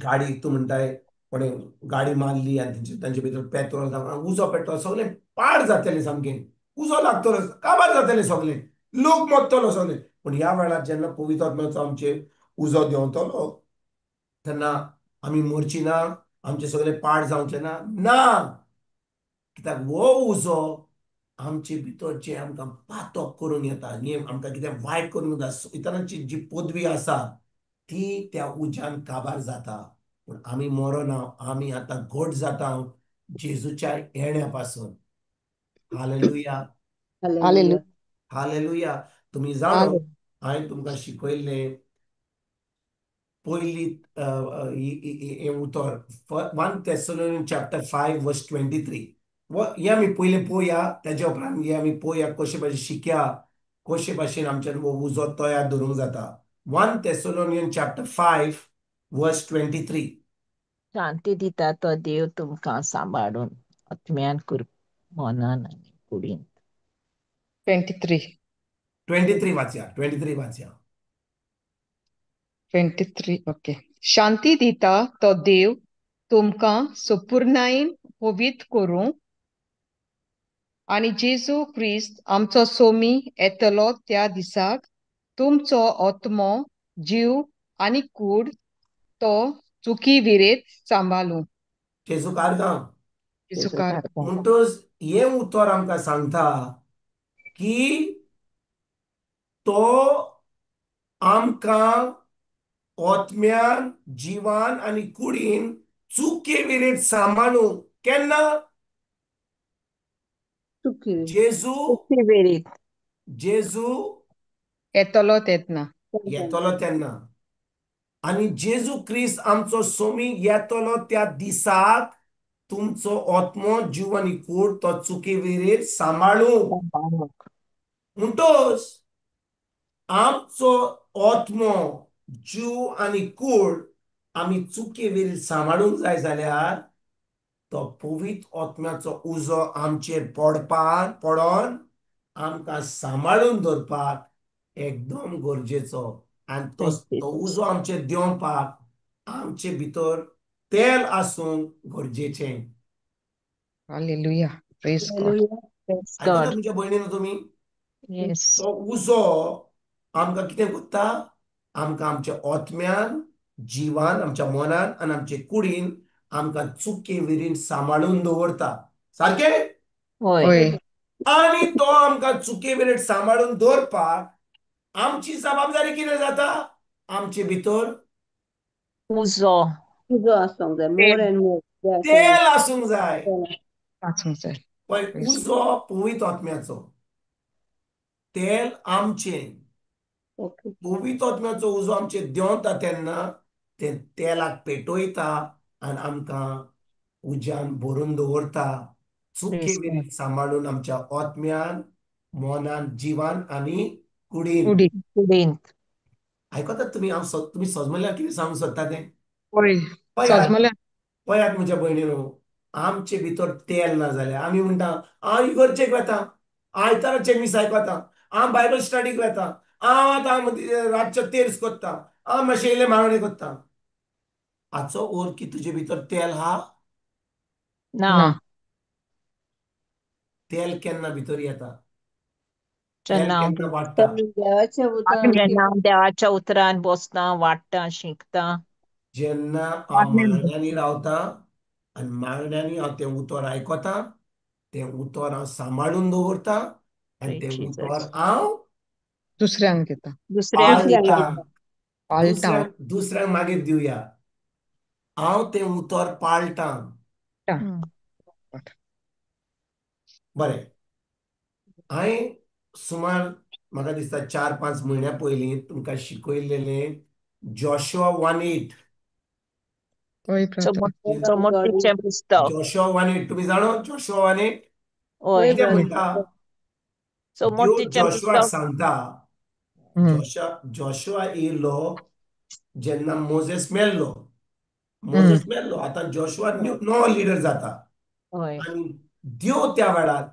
गाडी, तूं म्हणटाय कोणें गाडी मारली आनी तांचे भितर पेट्रोल, उजो पेट्रोल सगळें पाड जातलें, सामकें उजो लागतलो, काबार जातलें, सगळें लोक मरतलो सगळें. पूण ह्या वेळार जेन्ना पवित्र आत्म्याचो आमचेर उजो देंवतलो तेन्ना आमी मरची ना, आमचे सगळे पाड जावचे ना. ना, कित्याक हो उजो आमचे भितर जे आमकां पातक करून येता, हें आमकां कितें वायट करून येता, सैतानाची जी पदवी आसा ती त्या उज्यान काबार जाता. पूण आमी मरना, आमी आतां घट जाता जेजूच्या येण्या पासून. Hallelujah, hallelujah, hallelujah. तुमी जाणो, हांवें तुमकां शिकयल्लें पयली हें उतर 1 Thessalonians chapter 5 verse 23. हें आमी पयलें पळोवया, तेज्या उपरांत हें आमी पळोवया कशे भाशेन शिकया, कशे भाशेन आमच्यान हो उजो तयार धरूंक जाता. 1 Thessalonians chapter 5 verse 23. शांती दिता तो देव तुमकां सांबाळून आत्म्यान, मनान आनी कुडीन. 23. 23 वाचया, 23 वाचया. 23, ओके. शांती दिता तो देव तुमकां सुपुर्णायेन पवित्र करूं आनी जेजू क्रिस्त आमचो सोमी येतलो त्या दिसाक तुमचो आत्मो, जीव आनी कूड तो चुकी विरेत सांबाळूं. जेजू कारगांव. जेजू कारगांव. म्हणटच हें उतर आमकां सांगता की तो आमकां आत्म्यान, जिवान आनी कुडीन चुके विरेत सांबाळूं. केन्ना? जेजू जेजू येतलो तेन्ना, येतलो तेन्ना. आनी जेजू क्रिस्त आमचो सोमी येतलो त्या दिसाक तुमचो आत्मो, जीव आनी कूड तो चुके विरेत सांबाळूं. म्हणटच आमचो आत्मो, जीव आनी कूड आमी चुके विरेत सांबाळूंक जाय जाल्यार तो पवित्र आत्म्याचो उजो आमचेर पडपाक, पडोन आमकां सांबाळून दवरपाक एकदम गरजेचो. आनी तो उजो आमचेर देंवपाक आमचे भितर तेल आसूंक गरजेचें. हालेलुया, प्रेज गॉड. आयकता तुमच्या भयणीन तुमी? तो उजो आमकां कितें करता? आमकां आमच्या आत्म्यान, जिवान, आमच्या मनान आनी आमचे कुडीन आमकां चुके विरीन सांबाळून दवरता. सारकें? आनी तो आमकां चुके विरीन सांबाळून दवरपाक आमची जबाबदारी कितें जाता? आमचे भितर उजो, उजो आसूंक जाय, मोर एंड मोर तेल आसूंक जाय. आसूंक जाय. पळय, उजो पवित्र आत्म्याचो, तेल आमचें. पवित्र आत्म्याचो उजो आमचे देंवता तेन्ना तें तेलाक पेटयता आनी आमकां उज्यान भरून दवरता, चुके विरीत सांबाळून आमच्या आत्म्यान, मनान, जिवान आनी कुडीन. कुडीन. आयकतात तुमी? हांव तुमी सजमल्यार कितें सांगूंक सोदता तें? पळयात म्हज्या भयणीनो, आमचे भितर तेल ना जाल्यार आमी म्हणटा हांव इगर्जेक वता, आयताराचें मीस आयकता, हांव बायबल स्टडीक वता, हांव आतां रातचो तेर्स करता, हांव मातशें इल्लें मागणें करता. हाचो अर्थ की तुजे भितर तेल हा ना. तेल केन्ना भितर येता? जेन्ना देवाच्या उतरान बसता, वाडटा, शिकता, जेन्ना हांव मागण्यांनी रावता आनी मागण्यांनी हांव तें उतर आयकता, तें उतर हांव सांबाळून दवरता आनी तें उतर हांव दुसऱ्यांक दिता, पाळटा, दुसऱ्यांक मागीर दिवया. हांव तें उतर पाळटा. बरें, हांवें सुमार म्हाका दिसता 4-5 म्हयन्या पयलीं तुमकां शिकयलेलें जोशुआ 1:8. जोशुआ 1:8 तुमी जाणो? जोशुआ 1:8 कितें म्हणटा? जोशुआक सांगता, जोशुआ येयलो जेन्ना मोजेस मेल्लो, मोजेस मेल्लो, आतां जोशुआ नवो लिडर जाता आनी देव त्या वेळार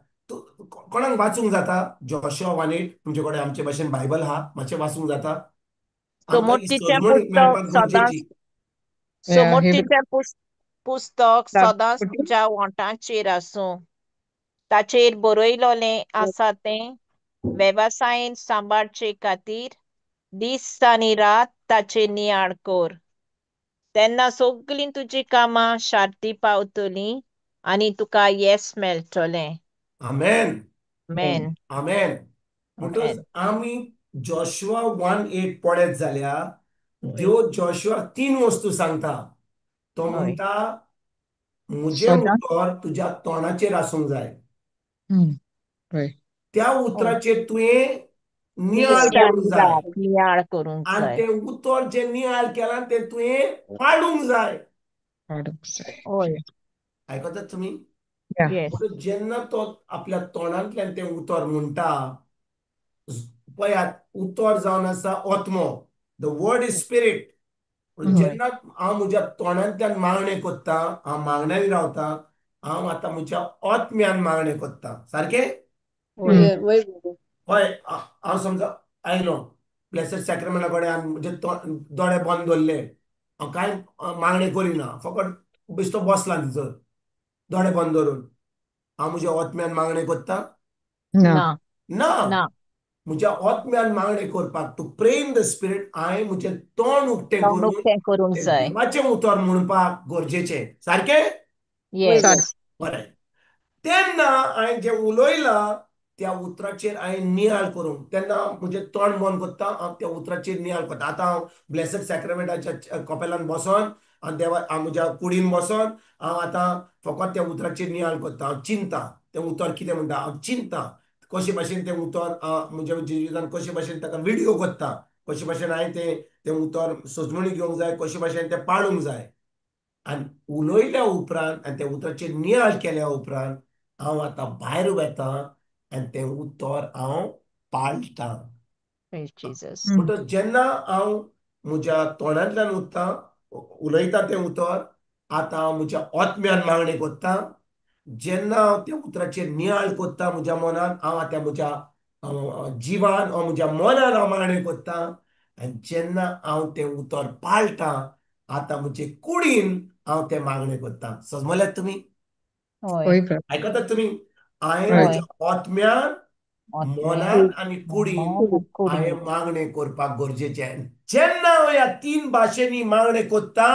कोणाक वाचूंक जाता जोशुआ 1:8? तुमचे कडेन आमचे भाशेन बायबल आहा, मातशें वाचूंक जाता? समोरतीचें पुस्तक सदांच तुज्या वोंठांचेर आसूं, ताचेर बरयलोलें आसा तें वेवसायेन सांबाळचे खातीर दीस आनी रात ताचेर नियाळ कर, तेन्ना सगळीं तुजी कामां शार्ती पावतलीं आनी तुका येस मेळटलें. आमेन, आमेन, आमेन. म्हणटकच आमी जोशुआ 1:8 पळयत जाल्यार देव जोशुआ 3 वस्तू सांगता. तो म्हणटा म्हजें उतर तुज्या तोंडाचेर आसूंक जाय, त्या उतराचेर तुवें नियाळ करूंक जाय, नियाळ करूंक आनी जाय, तें उतर जें नियाळ केलां तें तुवें पाडूंक जाय. आयकतात तुमी? जेन्ना तो आपल्या तोंडांतल्यान तें उतर म्हणटा, पळयात उतर जावन आसा आत्मो, the word is spirit. जेन्ना हांव म्हज्या तोंडांतल्यान मागणें करता, हांव मागण्यांनी रावता, हांव आतां म्हज्या आत्म्यान मागणें करता. सारकें? हय. हांव समजा आयलो ब्लेसड सॅक्रामेंटा कडेन, म्हजे दोळे बंद दवरले, हांव कांय मागणें करिना, फकत बेश्टो बसला थंयसर दोळे बंद दवरून, हांव म्हज्या आत्म्यान मागणें करता? ना, ना. म्हज्या आत्म्यान मागणें करपाक, to pray in the spirit, हांवें म्हजें तोंड उक्तें करून देवाचें उतर म्हणपाक गरजेचें. सारकें? बरें. तेन्ना हांवें जें उलयलां त्या उतराचेर हांवें नियाळ करूंक, तेन्ना म्हजें तोंड बंद करता, हांव त्या उतराचेर नियाळ करता. आतां हांव ब्लेसड सॅक्रामेंटाच्या कपेलान बसोन, हांव देवा, हांव म्हज्या कुडीन बसोन, हांव आतां फकत त्या उतराचेर नियाळ करता. हांव चिंता तें उतर कितें म्हणटा, हांव चिंता कशे भाशेन तें उतर म्हज्या जिवितान कशे भाशेन ताका विडियो करता, कशे भाशेन हांवें तें तें उतर सजमणी घेवंक जाय, कशे भाशेन तें पाळूंक जाय. आनी उलयल्या उपरांत आनी त्या उतराचेर नियाळ केल्या उपरांत हांव आतां भायर वता आनी तें उतर हांव पाळटां. म्हणटकच जेन्ना हांव म्हज्या तोंडांतल्यान उरता उलयता तें उतर, आतां हांव म्हज्या आत्म्यान मागणें करता. जेन्ना हांव त्या उतराचेर नियाळ करता म्हज्या मनान, हांव आतां म्हज्या जिवान वा म्हज्या मनान हांव मागणें करता, आनी जेन्ना हांव तें उतर पाळटां, आतां म्हजे कुडीन हांव तें मागणें करता. समजल्यात तुमी? आयकतात तुमी? हांवें म्हज्या आत्म्यान, मनान आनी कुडीन हांवें मागणें करपाक गरजेचें. जेन्ना हांव ह्या 3 भाशेंनी मागणें करता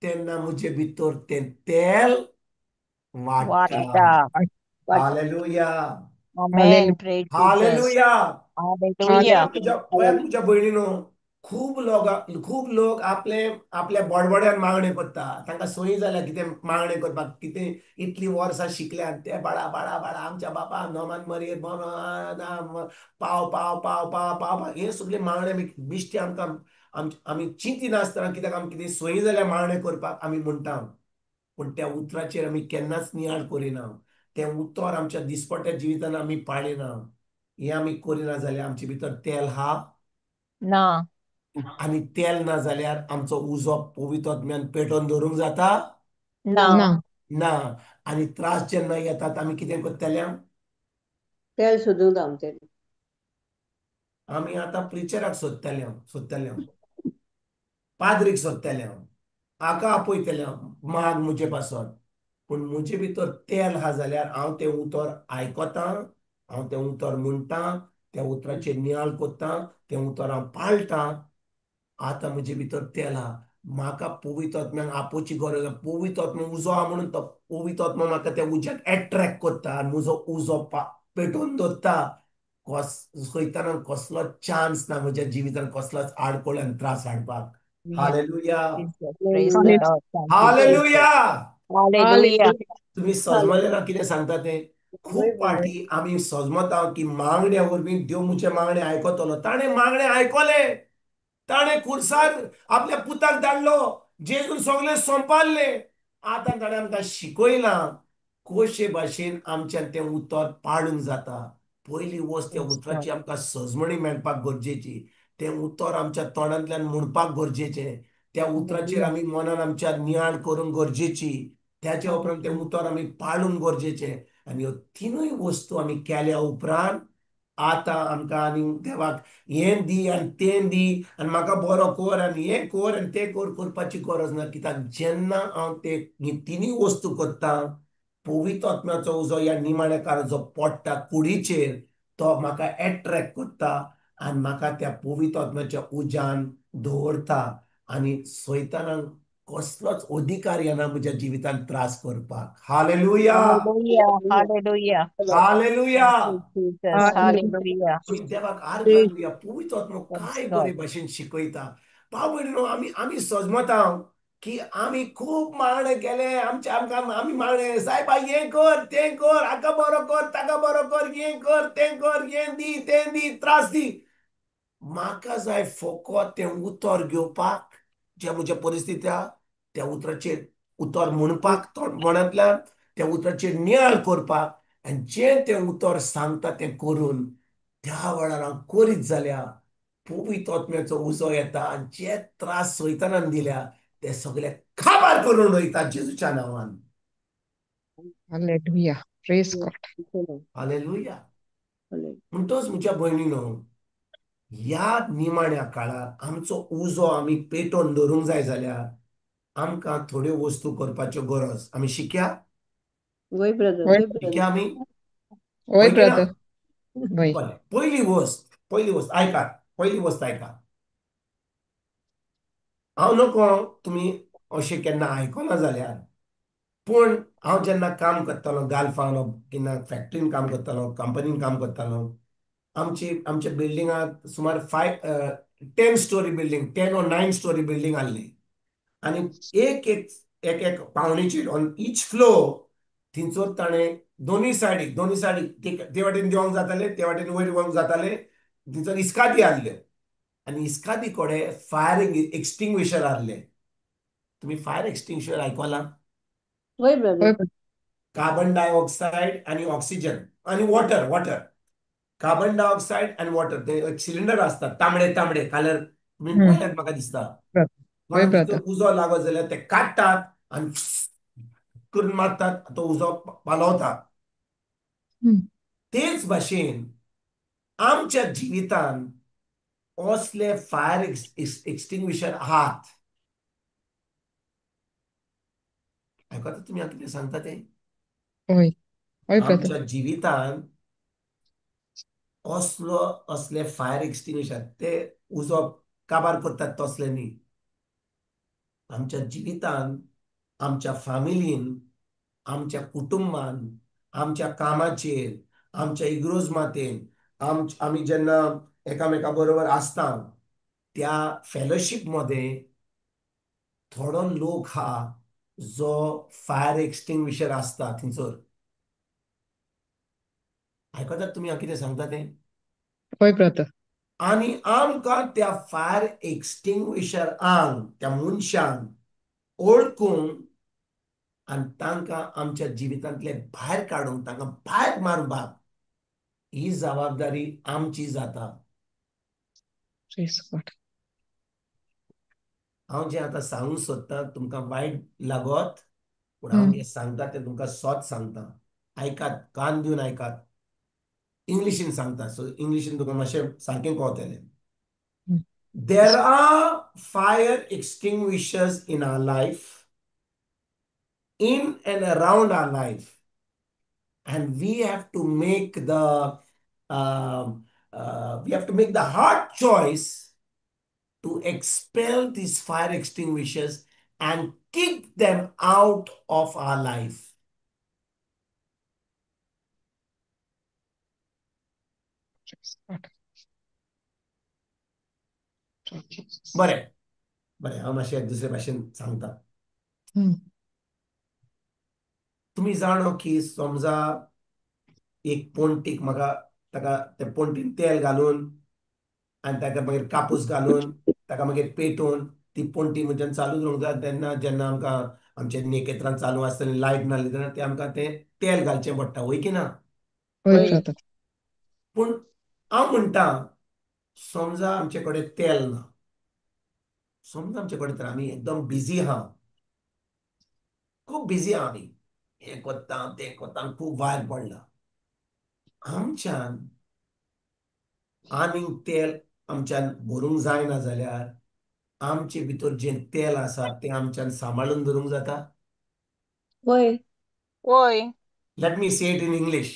तेन्ना म्हजे भितर तें तेल वाडटा. Hallelujah, hallelujah. तुज्या भयणीनो, खूब लोक आपले आपल्या बडबड्यान मागणें करता. तांकां सोयी जाल्या कितें मागणें करपाक, कितें इतलीं वर्सां शिकल्यान ते बाळा बाळा बाळा आमच्या बापा नोमान मरये पाव पाव पाव पाव पाव, हे सगळे मागणें आमी बेश्टे आमकां आमी चिंतिनासतना, कित्याक आमकां कितें सोयी जाल्या मागणें करपाक आमी म्हणटा. पूण त्या उतराचेर आमी केन्नाच नियाळ करिना, तें उतर आमच्या दिसपट्ट्या जिवितान आमी पाळिना. हें आमी करिना जाल्यार आमचे भितर तेल हा ना, आनी तेल ना जाल्यार आमचो उजो पवित्र आत्म्यान पेटोवन दवरूंक जाता ना, ना. आनी त्रास जेन्ना येतात आमी कितें करतले? तेल सोदूंक धांवतले आमी. आतां प्रिचराक सोदतले, सोदतले, पाद्रीक सोदतले, हाका आपयतले माग म्हजे पासत. पूण म्हजे भितर तेल आहा जाल्यार हांव तें उतर आयकतां, हांव तें उतर म्हणटां, त्या उतराचेर नियाळ करतां, तें उतर हांव पाळटां. आतां म्हजे भितर तेल आहा, म्हाका पवित्र आत्म्याक आपोवची गरज आहा. पवित्र आत्मा उजो आहा म्हणून तो पवित्र आत्मा म्हाका त्या उज्याक एट्रॅक्ट करता आनी म्हजो उजो पेटोवन दवरता. सैतानाक कसलो चान्स ना म्हज्या जिवितान कसलोच आडकोळ आनी त्रास हाडपाक. Hallelujah, hallelujah. तुमी सजमले ना कितें सांगता तें? खूब पाटी आमी सजमता की मागण्या वरवीं देव म्हजें मागणें आयकतलो. ताणें मागणें आयकलें, ताणें खुर्सार आपल्या पुताक धाडलो, जेजून सगळें सोंपारलें. आतां ताणें आमकां शिकयलां कशे भाशेन आमच्यान तें उतर पाळूंक जाता. पयली वस्त त्या उतराची आमकां सजमणी मेळपाक गरजेची. तें उतर आमच्या तोंडांतल्यान म्हणपाक गरजेचें, त्या उतराचेर आमी मनान आमच्या नियाळ करूंक गरजेची, त्याच्या उपरांत तें उतर आमी पाळूंक गरजेचें. आनी ह्यो तिनूय वस्तू आमी केल्या उपरांत आतां आमकां आनी देवाक हें दी आनी तें दी आनी म्हाका बरो कर आनी हें कर आनी तें कर करपाची गरज ना. कित्याक जेन्ना हांव ते तिनूय वस्तू करता, पवित्र आत्म्याचो उजो ह्या निमाण्या काळार जो पडटा कुडीचेर तो म्हाका एट्रॅक्ट करता आनी म्हाका त्या पवित्र आत्म्याच्या उज्यान दवरता आनी सैतानाक कसलोच अधिकार येना म्हज्या जिवितांत त्रास करपाक. Hallelujah, hallelujah, hallelujah. हालेलुया. देवाक आर्गां दिवया. पवित्र आत्मो काय बरे भाशेन शिकयता. भाव भयणीनो, आमी आमी सजमता की आमी खूब मागणें केलें, आमच्या आमकां आमी मागणें, सायबा हें कर तें कर, हाका बरो कर ताका बरो कर, हें कर तें कर, हें दी तें दी, त्रास दी. म्हाका जाय फकत तें उतर घेवपाक, ज्या म्हज्या परिस्थिती आहा त्या उतराचेर उतर म्हणपाक, मनांतल्यान त्या उतराचेर नियाळ करपाक आनी जें तें उतर सांगता तें करून त्या वेळार हांव करीत जाल्यार पवित्र आत्म्याचो उजो येता आनी जे त्रास सैतानान दिल्या ते सगळे काबार करून वयता जेजूच्या नांवान. हालेलुया, प्रेज गॉड, हालेलुया. म्हणटच म्हज्या भयणीनो, ह्या निमाण्या काळार आमचो उजो आमी पेटोवन दवरूंक जाय जाल्यार आमकां थोड्यो वस्तू करपाच्यो गरज. आमी शिकया? शिकया आमी? बरें, पयली वस्त, पयली वस्त आयकात, पयली वस्त आयकात. हांव नको तुमी अशें केन्ना आयकना जाल्यार, पूण हांव जेन्ना काम करतालो गाल्फान केन्ना फॅक्ट्रीन काम करतालो, कंपनीन काम करतालो, आमची आमच्या बिल्डिंगांत सुमार 5 10 story building, 10 or 9 story building आहली आनी एक एक एक एक पावणेचेर ऑन इच फ्लोर थंयसर ताणें दोनूय सायडीक, दोनूय सायडीक ते वाटेन देंवोंक जाताले, ते वाटेन वयर वचूंक जाताले. थंयसर इस्कादी आहल्यो आनी इस्कादी कडेन फायर एक्सटिंग्विशर आहले. तुमी फायर एक्सटिंग्विशर आयकलां? कार्बन डायऑक्सायड आनी ऑक्सिजन आनी वॉटर, वॉटर, कार्बन डायऑक्सायड आनी वॉटर, ते सिलिंडर आसतात तांबडे तांबडे कलर, तुमी पळयल्यात म्हाका दिसता. उजो लागत जाल्यार ते काडटात आनी करून मारतात, तो उजो पालवता. तेच भाशेन आमच्या जिवितान असले फायर एक्सटिंग्विशर आहात. आयकता तुमी हांव कितें सांगता तें? आमच्या जिवितान असलो असले फायर एक्सटिंग्विशर, ते उजो काबार करतात तसले न्ही. आमच्या जिवितान, आमच्या फॅमिलीन, आमच्या कुटुंबान, आमच्या कामाचेर, आमच्या इग्रोज मातेन, आमी जेन्ना एकामेका बरोबर आसता त्या फेलोशीप मध्ये थोडो लोक हा जो फायर एक्सटिंग्विशर आसता थंयसर. आयकतात तुमी हांव कितें सांगता तें? आनी आमकां त्या फायर एक्सटिंग्विशरांक, त्या मनशांक ओळखूंक आनी तांकां आमच्या जिवितांतले भायर काडूंक, तांकां भायर मारपाक ही जबाबदारी आमची जाता. हांव जें आतां सांगूंक सोदतां तुमकां वायट लागत, पूण हांव जें सांगता तें तुमकां सोत सांगता. आयकात, कान दिवन आयकात. इंग्लिशीन सांगता, सो इंग्लिशीन तुमकां मातशें सारकें कळटलें. There are fire extinguishers in our life, in and around our life, and we have to make the hard choice to expel these fire extinguishers and kick them out of our life. बरें बरें, हांव मातशें दुसरे भाशेन सांगता. तुमी जाणो की समजा एक पोंटीक म्हाका ताका त्या पोंटीन तेल घालून आनी ताका मागीर कापूस घालून ताका मागीर पेटोवन ती पोंटी म्हज्यान चालू दवरूंक जाय. तेन्ना जेन्ना आमकां आमच्या नेकेत्रान चालू आसतलें, लायट नासली तेन्ना ते आमकां तें तेल घालचें पडटा, वय की ना? पूण हांव म्हणटा समजा आमचे कडेन तेल ना, समजा आमचे कडेन तर आमी एकदम बिजी आहा, खूब बिजी आहा आमी, हें करता तें करता, खूब वायर पडला आमच्यान. आनीक तेल आमच्यान भरूंक जायना जाल्यार आमचे भितर जें तेल आसा तें आमच्यान सांबाळून धरूंक जाता? वय. वय. Let me say it in English.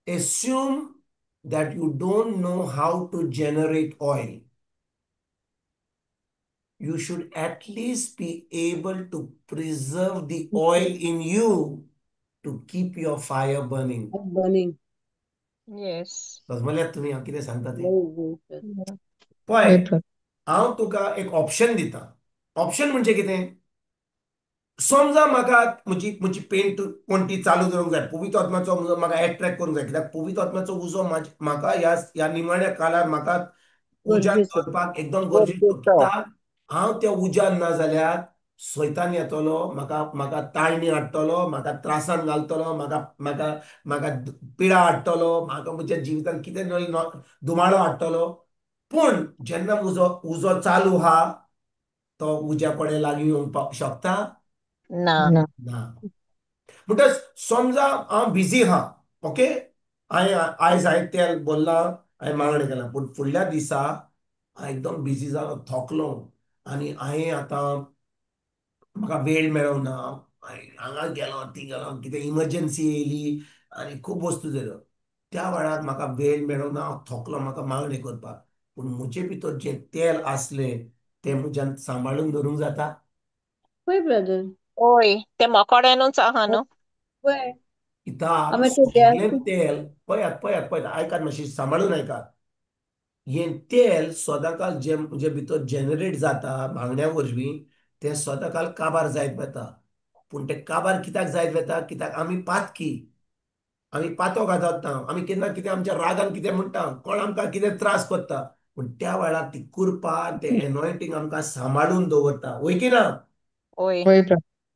Assume that you don't know how to generate oil. You should at least be able to preserve the oil in you to keep your fire burning. Burning. Yes. समजल्यात तुमी हांव कितें सांगता तें? पळय, हांव तुका एक option दिता. ऑप्शन म्हणजे कितें? समजा म्हाका म्हजी म्हजी पेंट कोणती चालू दवरूंक जाय, पवित्र आत्म्याचो उजो म्हाका एट्रॅक्ट करूंक जाय, कित्याक पवित्र आत्म्याचो उजो म्हाका ह्या ह्या निमाण्या काळार म्हाका उज्यान दवरपाक एकदम गरजेचो. कित्याक हांव त्या उज्यान ना जाल्यार सैतान येतलो, म्हाका म्हाका ताळणी हाडटलो, म्हाका त्रासान घालतलो, म्हाका म्हाका म्हाका पिडा हाडटलो, म्हाका म्हज्या जिवितान कितें न्हय धुमाळो हाडटलो. पूण जेन्ना उजो उजो चालू आहा तो उज्या कडेन लागीं येवंक शकता ना. ना. म्हणटच समजा हांव बिजी आहा, ओके, हांवें आयज हांवें तेल भरलां, हांवें मागणें केलां, पूण फुडल्या दिसा हांव एकदम बिजी जालो, थकलो आनी हांवें आतां म्हाका वेळ मेळना, हांगा गेलो थंय गेलो, कितें इमर्जन्सी येयली आनी खूब वस्तू जाल्यो. त्या वेळार म्हाका वेळ मेळना, हांव थकलो म्हाका मागणें करपाक. पूण म्हजे भितर जें तेल आसलें तें म्हज्यान सांबाळून धरूंक जाता? पळय ब्रदर. ओय, ते मोकोड्यानूच आहा न्हू. पळय कित्याक आमी ते सगळें तेल, पळयात पळयात पळयात, आयकात मातशी सांबाळून आयकात. हें तेल सदांकाल जें म्हजे भितर जनरेट जाता मागण्या वरवीं तें सदांकाल काबार जायत वता. पूण तें काबार कित्याक जायत वता? कित्याक आमी पातकी, आमी पातो घालता, आमी केन्ना कितें आमच्या रागान कितें म्हणटा, कोण आमकां कितें त्रास करता, पूण त्या वेळार ती कृपा, तें एनॉयंटींग आमकां सांबाळून दवरता. वय की ना? वय.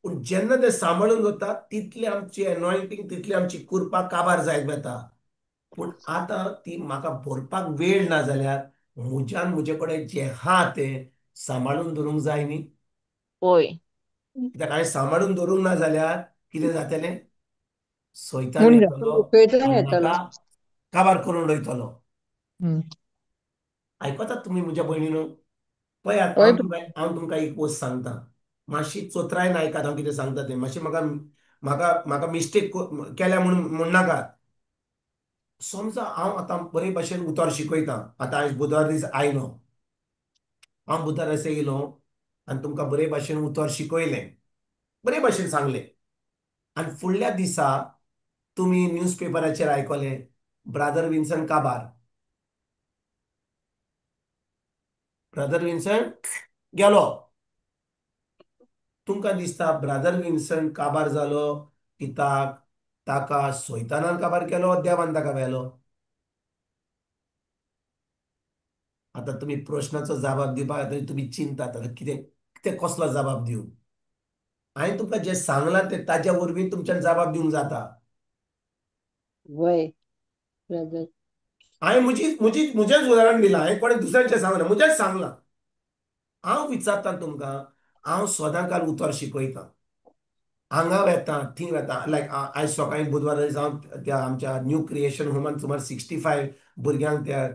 पूण जेन्ना तें सांबाळून दवरता तितली आमची एनॉयंटींग, तितली आमची कृपा काबार जायत वता. पूण आतां ती म्हाका भरपाक वेळ ना जाल्यार म्हज्यान म्हजे कडेन जें आहा तें सांबाळून दवरूंक जाय न्ही? वय. कित्याक हांवें सांबाळून दवरूंक ना जाल्यार कितें जातलें? सैतान येतलो, म्हाका काबार करून उडयतलो. आयकतात तुमी म्हज्या भयणीनो? पळयात, हांव तुमकां एक वस्त सांगता, मातशी चोत्रायन आयकात हांव कितें सांगता तें. मातशें म्हाका म्हाका म्हाका मिस्टेक केल्या म्हणून म्हणनाकात. समजा हांव आतां बरे भाशेन उतर शिकयतां, आतां आयज बुधवार दीस आयलो, हांव बुधवार दिसा येयलो आनी तुमकां बरे भाशेन उतर शिकयलें, बरे भाशेन सांगलें, आनी फुडल्या दिसा तुमी न्यूज पेपराचेर आयकलें ब्रादर विन्सन काबार, ब्रादर विन्सन गेलो. तुमकां दिसता ब्रादर विन्सन काबार जालो कित्याक ताका सैतानान काबार केलो, देवान ताका व्हेलो? आतां तुमी प्रश्नाचो जबाब दिवपाक आतां तुमी चिंतात आतां कितें कितें कसलो जबाब दिवं? हांवें तुमकां जें सांगलां तें ताज्या वरवीं तुमच्यान जबाब दिवंक जाता. वय ब्रदर. हांवें म्हजी म्हजी म्हजेंच उदाहरण दिलां, हांवें कोणें दुसऱ्यांचें सांगना, म्हजेंच सांगलां. हांव विचारतां तुमकां, हांव सदांकाल उतर शिकयतां, हांगा वेता थंय वेता, लायक आयज सकाळीं बुधवारा दिसा हांव त्या आमच्या न्यू क्रिएशन होमान सुमार 65 भुरग्यांक त्या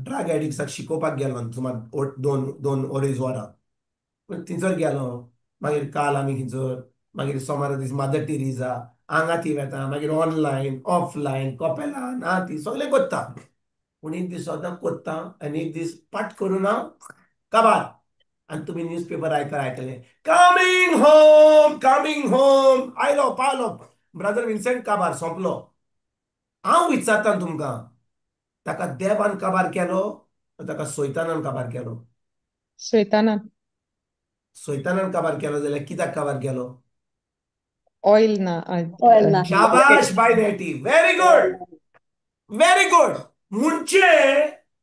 ड्रग एडिक्ट्साक शिकोवपाक गेलो, सुमार दोन दोन अडेज वरां थंयसर गेलो. मागीर काल आमी थंयसर, मागीर सोमारा दीस मदर टेरेसा, हांगा थंय वेता, मागीर ऑनलायन ऑफलायन कपेलान हा ती सगळें करता. पूण एक दीस सदां करता आनी एक दीस पाट करून हांव काबार. आनी तुमी न्यूज पेपर आयकले कमींग होम कमींग होम, आयलो पावलो ब्रदर विन्सेंट काबार सोंपलो. हांव विचारतां तुमकां, ताका देवान काबार केलो ताका सैतानान काबार केलो? सैतानान. सैतानान काबार केलो जाल्यार कित्याक काबार केलो? ऑयल ना. ऑयल ना. शाबाश बाय नेटी, व्हेरी गुड व्हेरी गुड. म्हणजे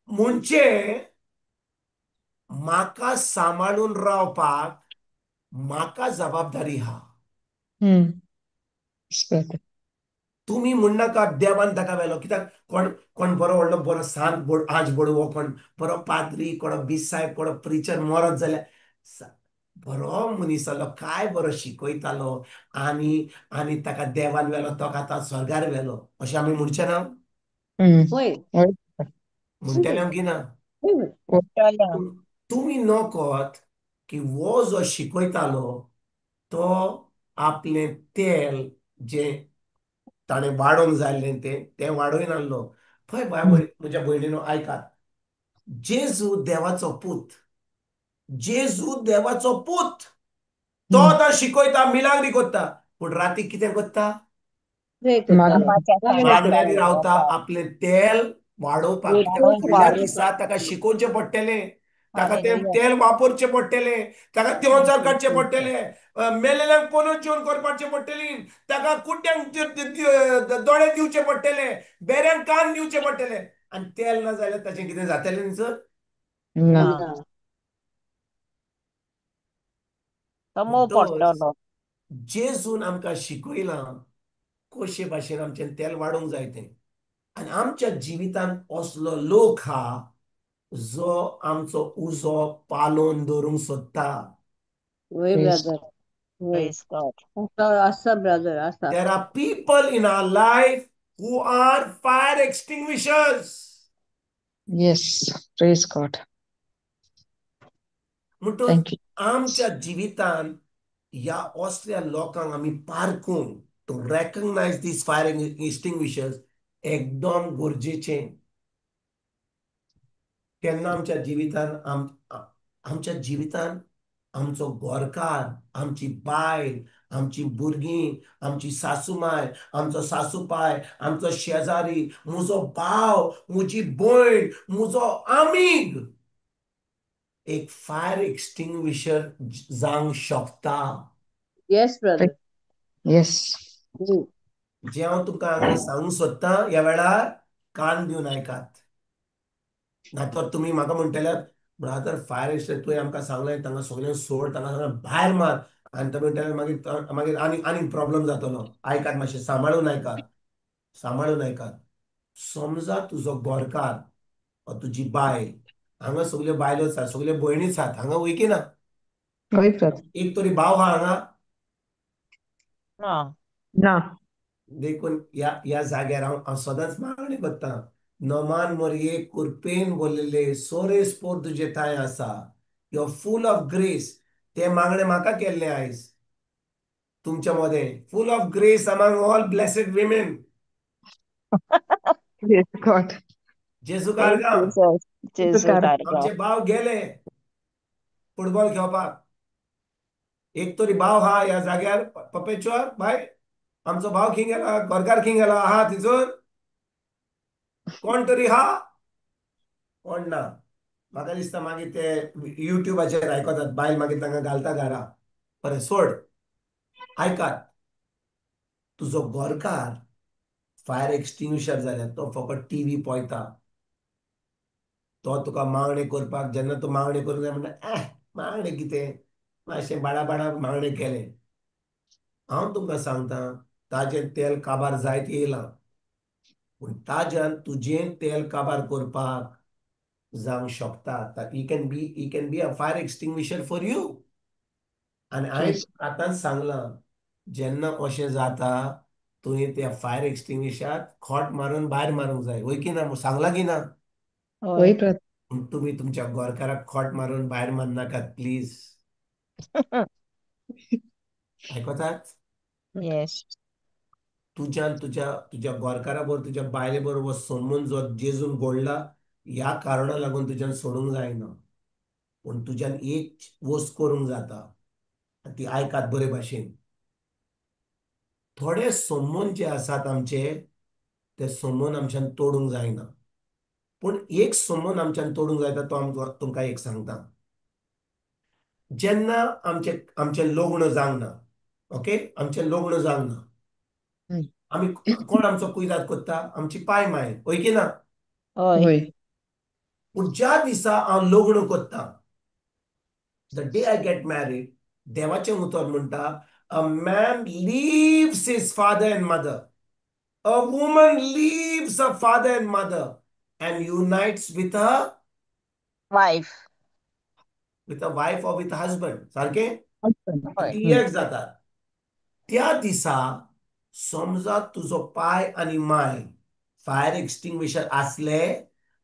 म्हणजे म्हाका सांबाळून रावपाक म्हाका जबाबदारी हा. तुमी म्हणनाका देवान ताका व्हेलो, कित्याक कोण कोण बरो व्हडलो बरो सांत आज बडवो, कोण बरो पाद्री, कोण बिसायब, कोण प्रिचर मरत जाल्यार बरो मनीस जालो, काय बरो शिकयतालो आनी आनी ताका देवान व्हेलो, तो आतां स्वर्गार व्हेलो, अशें आमी म्हणचें ना? म्हणटले की ना? तुमी नकत की वो जो शिकयतालो तो आपलें तेल जें ताणें वाडोवंक जाय आसलें तें तें वाडोवन पळय बाय म्हज्या भयणीनो आयकात, जेजू देवाचो पूत, जेजू देवाचो पूत, तो आतां शिकयता, मिलाग्री करता, पूण राती कितें करता? मागण्यांनी रावता, आपलें तेल वाडोवपाक. फुडल्या दिसा ताका शिकोवचें पडटलें, ताका तें तेल वापरचें पडटलें, ताका देंवचार काडचें पडटलें, मेलेल्यांक पोनोत जेवण करपाचें पडटली, ताका कुड्ड्यांक दोळे दिवचे पडटले, बेऱ्यांक कान दिवचे पडटले, आनी तेल ना जाल्यार ताचें कितें जातलें न्ही सर? जेजून आमकां शिकयलां कशे भाशेन आमचें तेल वाडोवंक जाय तें. आनी आमच्या जिवितांत असलो लोक हा जो आमचो उजो पालोवन दवरूंक सोदता. There are people in our life who are fire extinguishers. Yes, praise God. म्हणटकच आमच्या जिवितांत ह्या असल्या लोकांक आमी पारखूंक, to recognize these fire extinguishers एकदम गरजेचें. केन्ना आमच्या जिवितान आमच्या जिवितान आमचो गोरकार, आमची बायल, आमची भुरगीं, आमची सासूमाय, आमचो सासूपाय, आमचो शेजारी, म्हजो भाव, म्हजी भयण, म्हजो आमीग एक फायर एक्सटिंग्विशर जावंक शकता. Yes brother, yes. जें हांव तुमकां हांगा सांगूंक सोदतां ह्या वेळार कान दिवन आयकात, नातर तुमी म्हाका म्हणटले ब्रादर फायर एक्सटिंग्विशर तुवें आमकां सांगलें, तांकां सगळ्यांक सोड, तांकां सगळ्यांक भायर मार, आनी तुमी म्हणटले मागीर मागीर आनी आनीक प्रॉब्लम जातलो. आयकात मातशें, सांबाळून आयकात, सांबाळून आयकात. समजा तुजो गोरकार वा तुजी बायल, हांगा सगल्यो बायलोच आसात, सगल्यो भयणीच आसात हांगा, वय की ना? एक तरी भाव आहा हांगा ना? देखून ह्या ह्या जाग्यार हांव हांव सदांच मागणी करता, नमान मोरये कुरपेन बोल्लेले सोरेस पोर तुजे थांय आसा, you are full of grace. तें मागणें म्हाका केल्लें आयज तुमच्या मदें, full of grace among all blessed women. जेजू आमचे भाव गेले फुटबॉल खेळपाक, एक तरी भाव हा ह्या जाग्यार पपेच्योर बाय, आमचो भाव खंय गेला, गोरकार खंय गेला आहा तिचोर कोण तरी हा, कोण ना. म्हाका दिसता मागीर ते युट्यूबाचेर आयकतात, बायल मागीर तांकां घालता घरा. बरें सोड, आयकात, तुजो गोरकार फायर एक्सटिंग्विशर जाल्यार तो फकत टीव्ही पळयता, तो तुका मागणें करपाक जेन्ना तूं मागणें करूंक जाय म्हणटा मागणें कितें, मातशें बाडा बाडा मागणें केलें. हांव तुमकां सांगता ताजें तेल काबार जायत येयलां, पूण ताज्यान तुजें तेल काबार करपाक जावंक शकता. He can be a fire extinguisher for you. आनी हांवें आतांच सांगलां, जेन्ना अशें जाता तुवें त्या फायर एक्सटिंग्विशराक खोट मारून भायर मारूंक जाय, वय की ना? सांगलां की ना? पूण तुमी तुमच्या गोरकाराक खोट मारून भायर मारनाकात प्लीज. आयकतात? तुज्यान तुज्या तुज्या गोरकारा बरोबर, तुज्या बायले बरोबर संबंद जो जेजून गोडला ह्या कारणा लागून तुज्यान सोडूंक जायना, पूण तुज्यान एक वस्त करूंक जाता, ती आयकात बरे भाशेन. थोडे संबंद जे आसात आमचे ते संबंद आमच्यान तोडूंक जायना, पूण एक संबंद आमच्यान तोडूंक जायता तो आमकां तुमकां एक सांगता. जेन्ना आमचें आमचें लग्न जावंक ना, ओके, आमचें लग्न जावंक ना, आमी कोण आमचो कुयदाद करता? आमची पाय माय, हय की ना? पूण ज्या दिसा हांव लग्न करता, the day I get married, देवाचें उतर म्हणटा, a man leaves his father and mother. A woman leaves her father and mother and unites with her wife. With a wife or with husband. सारकें? हय. ती एक जातात. त्या दिसा समजा तुजो पाय आनी माय फायर एक्सटिंग्विशर आसले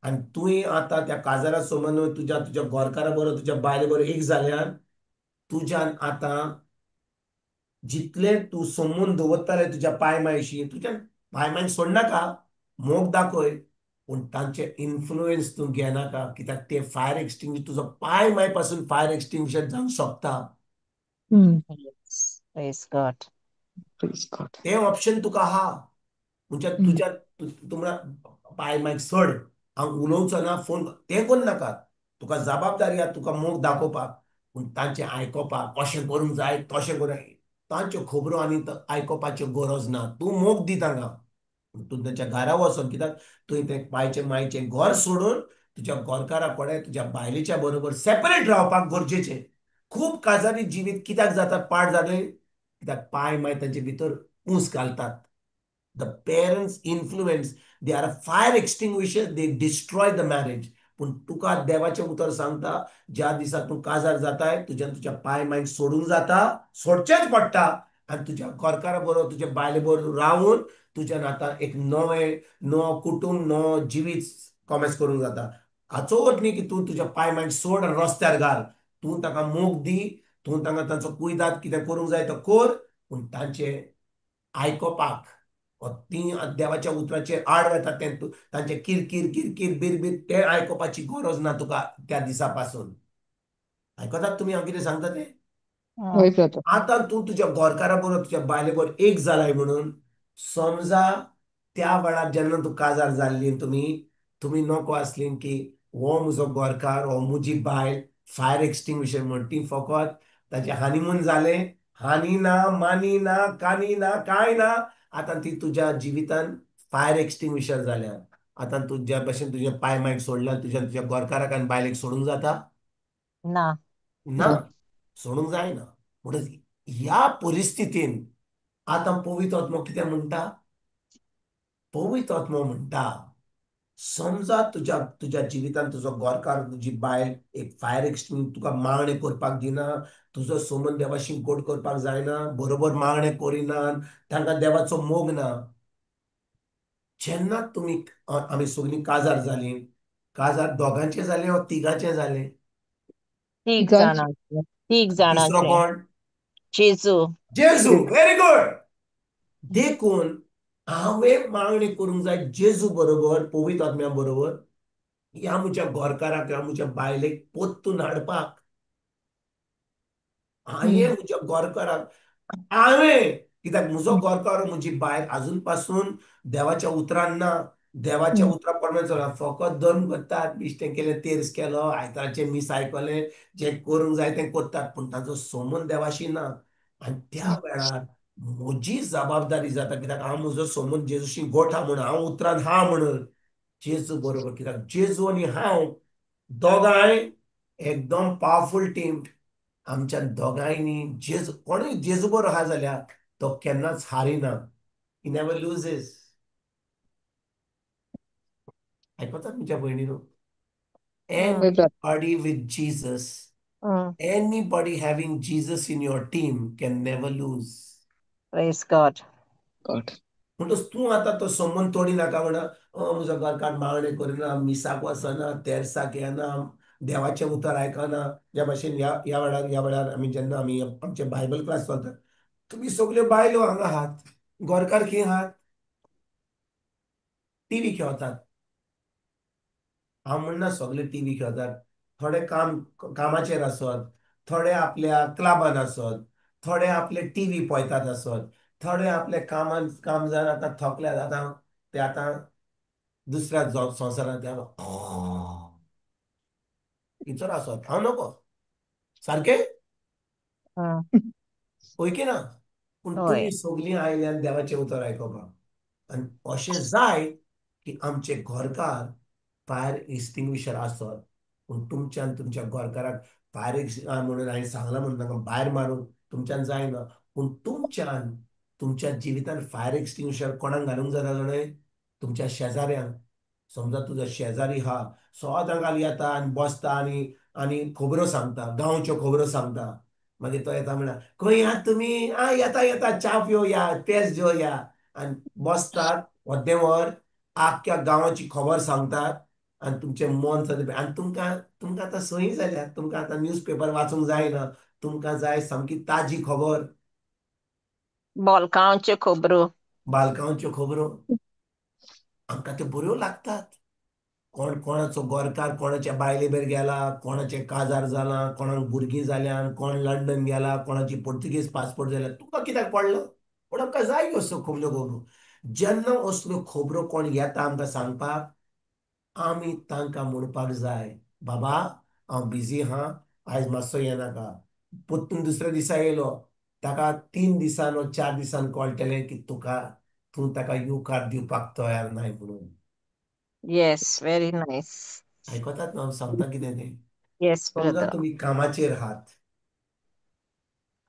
आनी तुवें आतां त्या काजारा समज तुज्या तुज्या गोरकारा बरोबर, तुज्या बायले बरोबर एक जाल्यार, तुज्यान आतां जितलें तूं समून दवरताले तुज्या पाय मायशी, तुज्यान पाय मायक सोडनाका, मोग दाखय, पूण तांचे इन्फ्लुएन्स तूं घेनाका, कित्याक ते फायर एक्सटिंग्विशर, तुजो पाय माय पासून फायर एक्सटिंग्विशर जावंक शकता. Yes. Praise God. Praise God. तें ऑप्शन तुका आहा. म्हणजे तुज्या तुमकां पाय मायक सोड, हांव उलोवचो ना, फोन तें करूं नाका. तुका जबाबदारी आहा तुका मोग दाखोवपाक, पूण तांचें आयकोपाक अशें करूंक जाय तशें करूंक, तांच्यो खबरो आनी आयकोपाच्यो गरज ना. तूं मोग दी तांकां, तूं तांच्या घरा वचोन, कित्याक तुवें तें पायचें मायचें घर सोडून तुज्या घरकारा कडेन तुज्या बायलेच्या बरोबर सेपरेट रावपाक गरजेचें. खूब काजारी जिवीत कित्याक जाता पाड जालें, कित्याक पाय माय तांचे भितर ऊंस घालतात. The parents influence, they are a fire extinguisher, they destroy the marriage. पूण तुका देवाचें उतर सांगता, ज्या दिसा तूं काजार जाताय तुज्यान तुज्या पाय मायक सोडूंक जाता, सोडचेंच पडटा, आनी तुज्या घरकारा बरोबर तुज्या बायले बरोबर रावून तुज्यान आतां एक नवें नवो कुटूंब नवो जिवीत कॉमेस करूंक जाता. हाचो अर्थ न्ही की तूं तुज्या पाय मायक सोड आनी रस्त्यार घाल. तूं ताका मोग दी, तूं तांकां तांचो कुयदाद कितें करूंक जाय तो कर, पूण तांचें आयकोपाक ती देवाच्या उतराचेर आड वता तें तांचें किरकीर किरकीर बिरबीर तें आयकोपाची गरज ना तुका त्या दिसा पासून. आयकतात तुमी हांव कितें सांगता तें? आतां तूं तुज्या घरकारा बरोबर तुज्या बायले बरोबर एक जालाय म्हणून समजा त्या वेळार जेन्ना तूं काजार जाल्ली, तुमी तुमी नको आसली की हो म्हजो घरकार हो म्हजी बायल फायर एक्सटिंग्विशर म्हण, ती फकत ताचें हनीमून जालें, हानी ना मानी ना कानी ना कांय ना, आतां ती तुज्या जिवितान फायर एक्सटिंग्विशर जाल्या. आतां तूं ज्या भशेन तुज्या पाय मायक सोडल्या, तुज्या तुज्या घरकाराक आनी बायलेक सोडूंक जाता ना? ना, सोडूंक जायना. म्हणून ह्या परिस्थितीन आतां पवित्र आत्मो कितें म्हणटा? पवित्र आत्मो म्हणटा, समजा तुज्या तुज्या जिवितान तुजो घरकार तुजी बायल एक फायर एक्सटिंग्विशर, तुका मागणें करपाक दिना, तुजो सोमन देवाशी गोड करपाक जायना, बरोबर मागणें करिना, तांकां देवाचो मोग ना. जेन्ना तुमी आमी सगळीं काजार जालीं, काजार दोगांचें जालें वा तिगांचें जालें? तीग जाणांचें. तीग तिसरो जाणांचें. कोण? जेजू. जेजू. Very good. देखून हांवें मागणी करूंक जाय जेजू बरोबर, पवित्र आत्म्या बरोबर, ह्या म्हज्या घरकाराक ह्या म्हज्या बायलेक पोत्तून हाडपाक. हांवें म्हज्या घरकाराक, हांवें कित्याक म्हजो घरकार म्हजी बायल आजून पासून देवाच्या उतरान ना, देवाच्या उतरा प्रमाणे चलना, फकत धर्म करतात, बिश्टें केलें, तेर्स केलो, आयतारचें मीस आयकलें, जें करूंक जाय तें करतात, पूण तांचो सोमन देवाशी ना. आनी त्या वेळार म्हजी जबाबदारी जाता, कित्याक हांव म्हजो सोमन जेजूशी गोठा म्हणून, हांव उतरान हा म्हणून जेजू बरोबर, कित्याक जेजू आनी हांव दोगांय एकदम पावरफूल टीम. आमच्या दोगांयनी जेजू, कोणूय जेजू बरो आहा जाल्यार तो केन्नाच हारिना, he never loses. आयकतात म्हज्या भयणीनो? Anybody with Jesus, anybody having Jesus in your team can never lose. Praise God. God. म्हणटच तूं आतां तो संबंद तोडी नाका म्हणा, म्हजो घरकार मागणें करिना, मिसाक वचना, तेर्साक येना, देवाचें उतर आयकना. ज्या भाशेन ह्या ह्या वेळार ह्या वेळार आमी जेन्ना आमी आमचे बायबल क्लास चलता, तुमी सगल्यो बायलो हांगा आहात, घरकार खंय आहात? टिवी खेळतात. हांव म्हणना सगळे टिवी खेळतात, थोडे काम कामाचेर आसत, थोडे आपल्या क्लबान आसत, थोडे आपले टिवी पळयतात आसत, थोडे आपले कामान काम जावन आतां थकल्यात, आतां ते आतां दुसऱ्या संवसारांत ते भितर आसत. हांव नको सारकें हय की ना? पूण तुमी सगळीं आयल्यान देवाचें उतर आयकोपाक, आनी अशें जाय की आमचे घरकार फायर एक्सटिंग्विशर आसत, पूण तुमच्यान तुमच्या घरकाराक फायर एक्सटिंग्विशर म्हणून हांवें सांगलां म्हणून तांकां भायर मारूंक तुमच्यान जायना, पूण तुमच्यान तुमच्या जिवितान फायर एक्सटिंग्विशर कोणाक घालूंक जाता जाणा? तुमच्या शेजाऱ्यांक. समजा तुजो शेजारी हा, सदां घाल येता आनी बसता आनी आनी खबरो सांगता, गांवच्यो खबरो सांगता. मागीर तो येता म्हणा, खंय आहात तुमी? आ येता येता, च्या पिवया, पेज जेवया. आनी बसतात अर्दें वर, आख्ख्या गांवाची खबर सांगतात आनी तुमचें मन सदां. आनी तुमकां तुमकां आतां संय जाल्या, तुमकां आतां न्यूज पेपर वाचूंक जायना, तुमकां जाय सामकी ताजी खबर. बालकांच्यो खबरो. बालकांच्यो खबरो आमकां त्यो बऱ्यो लागतात. कोण कोणाचो गोरकार कोणाच्या बायले बेर गेला, कोणाचें काजार जालां, कोणाक भुरगीं जाल्यान, कोण लंडन गेला, कोणाची पोर्तुगीज पासपोर्ट जाल्या, तुका कित्याक पडलो? पूण आमकां जाय असो खबरो खबरो. जेन्ना असल्यो खबरो कोण येता आमकां सांगपाक, आमी तांकां म्हणपाक जाय, बाबा हांव बिजी आहा, आयज मातसो येनाका. परतून दुसऱ्या दिसा येयलो, ताका 3 दिसान वा 4 दिसान कळटलें की तुका तूं ताका येवकार दिवपाक तयार नाय म्हणून. Yes, very nice. आयकतात न्हू हांव सांगता कितें तें? येस समजा ब्रदर. तुमी कामाचेर आहात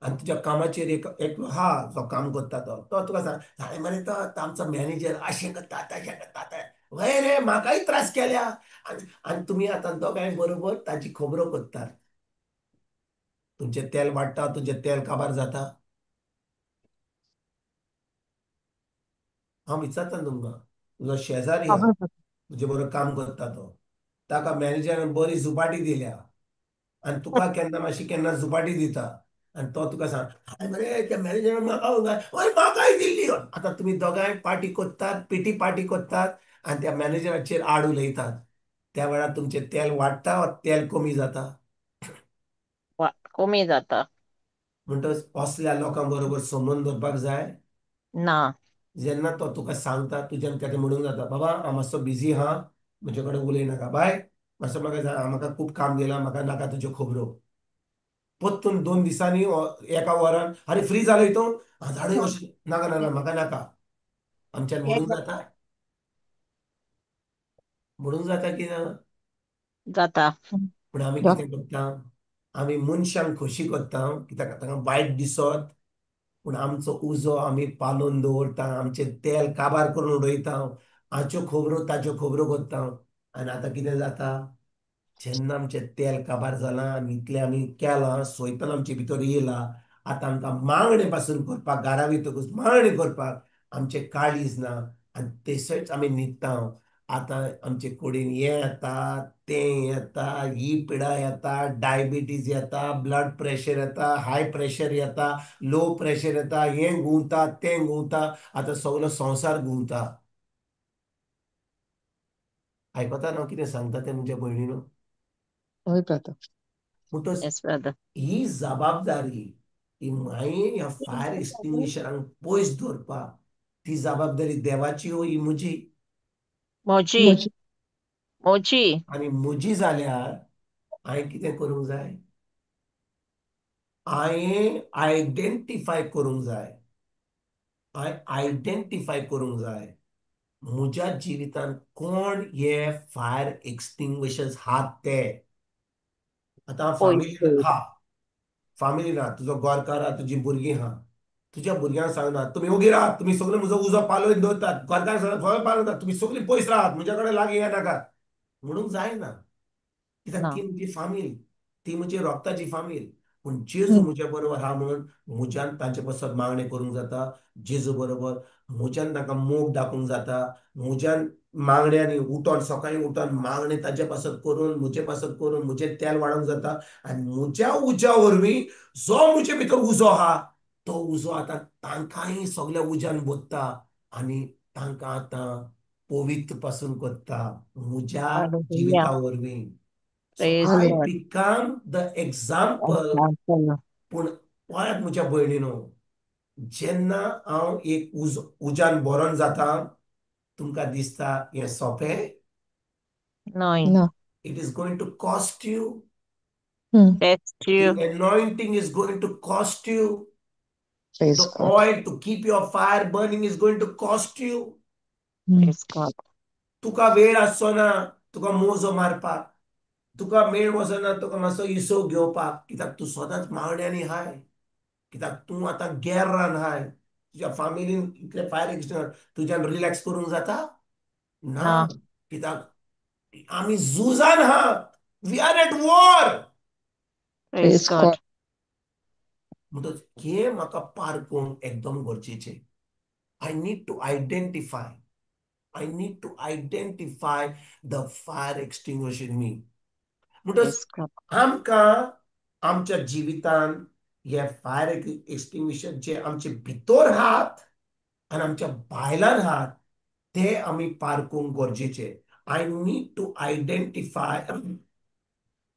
आनी तुज्या कामाचेर एक एकलो आहा जो काम करता, तो तो तुका सांग, हांवें मरे तो आमचो मॅनेजर अशें करता तशें करता, वय रे म्हाकाय त्रास केल्या. आनी तुमी आतां दोगांय बरोबर ताची खबरो करतात. तुमचें तेल वाडटा, तुजें तेल काबार जाता. हांव विचारता तुमकां, तुजो शेजारी आहा तुजे बरोबर काम करता तो, ताका मॅनेजरान बरी झुपाटी दिल्या आनी तुका केन्ना मातशी केन्ना झुपाटी दिता आनी तो तुका सांग, हांवें मरे त्या मॅनेजरान म्हाका वय म्हाकाय दिल्ली. आतां तुमी दोगांय पार्टी करतात, पिटी पार्टी करतात आनी त्या मॅनेजराचेर आड उलयतात. त्या वेळार तुमचें तेल वाडटा वा तेल कमी जाता? कमी जाता. म्हणटकच असल्या लोकां बरोबर संबंद दवरपाक जाय ना. जेन्ना तो तुका सांगता, तुज्यान ताका म्हणूंक जाता, बाबा हांव मातसो बिजी आहा, म्हजे कडेन उलय नाका, बाय मातसो म्हाका म्हाका खूब काम दिलां, म्हाका नाका तुज्यो खबरो. परतून 2 दिसांनी एका वरान, अरे फ्री जालो हितून, झाडूय अशें नाका नाका म्हाका नाका. आमच्यान म्हणूंक जाता? म्हणूंक जाता की ना? जाता. पूण आमी कितें करता, आमी मनशांक खोशी करता कित्याक तांकां वायट दिसत, पूण आमचो उजो आमी पालोवन दवरता, आमचें तेल काबार करून उडयता, हाच्यो खबरो ताच्यो खबरो करता. आनी आतां कितें जाता, जेन्ना आमचें तेल काबार जालां आनी इतलें आमी केलां, सोयतान आमचे भितर येयला, आतां आमकां मागणें पासून करपाक, घरा वयतकूच मागणें करपाक आमचें काळीज ना आनी तशेंच आमी न्हिदता. आतां आमचे कुडीन हें येता, तें येता, ही पिडा येता, डायबिटीज येता, ब्लड प्रेशर येता, हाय प्रेशर येता, लो प्रेशर येता, हें घुंवता तें घुंवता, आतां सगलो संवसार घुंवता. आयकता न्हू कितें सांगता तें म्हज्या भयणीनो? हय ब्रदर. म्हणटच ही जबाबदारी ही मागीर ह्या फायर एक्सटिंग्विशरांक पयस दवरपाक, ती जबाबदारी देवाची हो ही म्हजी? म्हजी. म्हजी. आनी म्हजी जाल्यार हांवें कितें करूंक जाय? हांवें आयडेंटिफाय करूंक जाय, हांवें आयडेंटिफाय करूंक जाय म्हज्या जिवितांत कोण हे फायर एक्सटिंग्विशर्स आहात ते. आतां फामिली हा, फामिली ना, तुजो गोरकार आहा, तुजी भुरगीं आहा, तुज्या भुरग्यांक सांगना तुमी ओगी राहात, तुमी सगळे म्हजो उजो पालोवन दवरतात, गोरकार सांगना खंय पालोवनात, तुमी सगळीं पयस राहात, म्हज्या कडेन लागीं येनाकात म्हणूंक जायना. कित्याक ती म्हजी फामील, ती म्हजी रोगताची फामील. पूण जेजू म्हज्या बरोबर आहा म्हणून म्हज्यान तांचे पासत मागणें करूंक जाता, जेजू बरोबर म्हज्यान तांकां मोग दाखोवंक जाता, म्हज्यान मागण्यांनी उठोन सकाळीं उठोन मागणें ताचे पासत करून, म्हजे पासत करून म्हजें तेल वाडोवंक जाता. आनी म्हज्या उज्या वरवीं जो म्हजे भितर उजो आहा तो उजो आतां तांकांय सगल्या उज्यान भरता आनी तांकां आतां पवित्र पासून करता म्हज्या जिविता वरवीं. I become the example. पूण पळयात म्हज्या भयणीनो, जेन्ना हांव एक उज्यान भरोन जाता, तुमकां दिसता हें सोंपें? न्हय. It is going to cost you. Test you. The anointing is going to cost you. Praise The God. oil to keep your fire burning is going to cost you. Praise God. तुका वेळ आसचो ना तुका mojo मारपाक, तुका मेळ वचना तुका मातसो इसो घेवपाक, कित्याक तूं सदांच मागण्यांनी हाय, कित्याक तूं आतां गेर्रान हाय. तुज्या फामिलीन इतले फायर एक्सटिंग्विशर तुज्यान रिलॅक्स करूंक जाता ना. कित्याक आमी झुजान आहा, we are at war. Praise God. म्हणटच हें म्हाका पारखूंक एकदम गरजेचें. I need to identify. I need to identify the fire extinguisher in me. म्हणटच आमकां आमच्या जिवितान हे फायर एक्सटिंग्विशर जे आमचे भितर आहात आनी आमच्या बायलान आहात ते आमी पारखूंक गरजेचे. I need to identify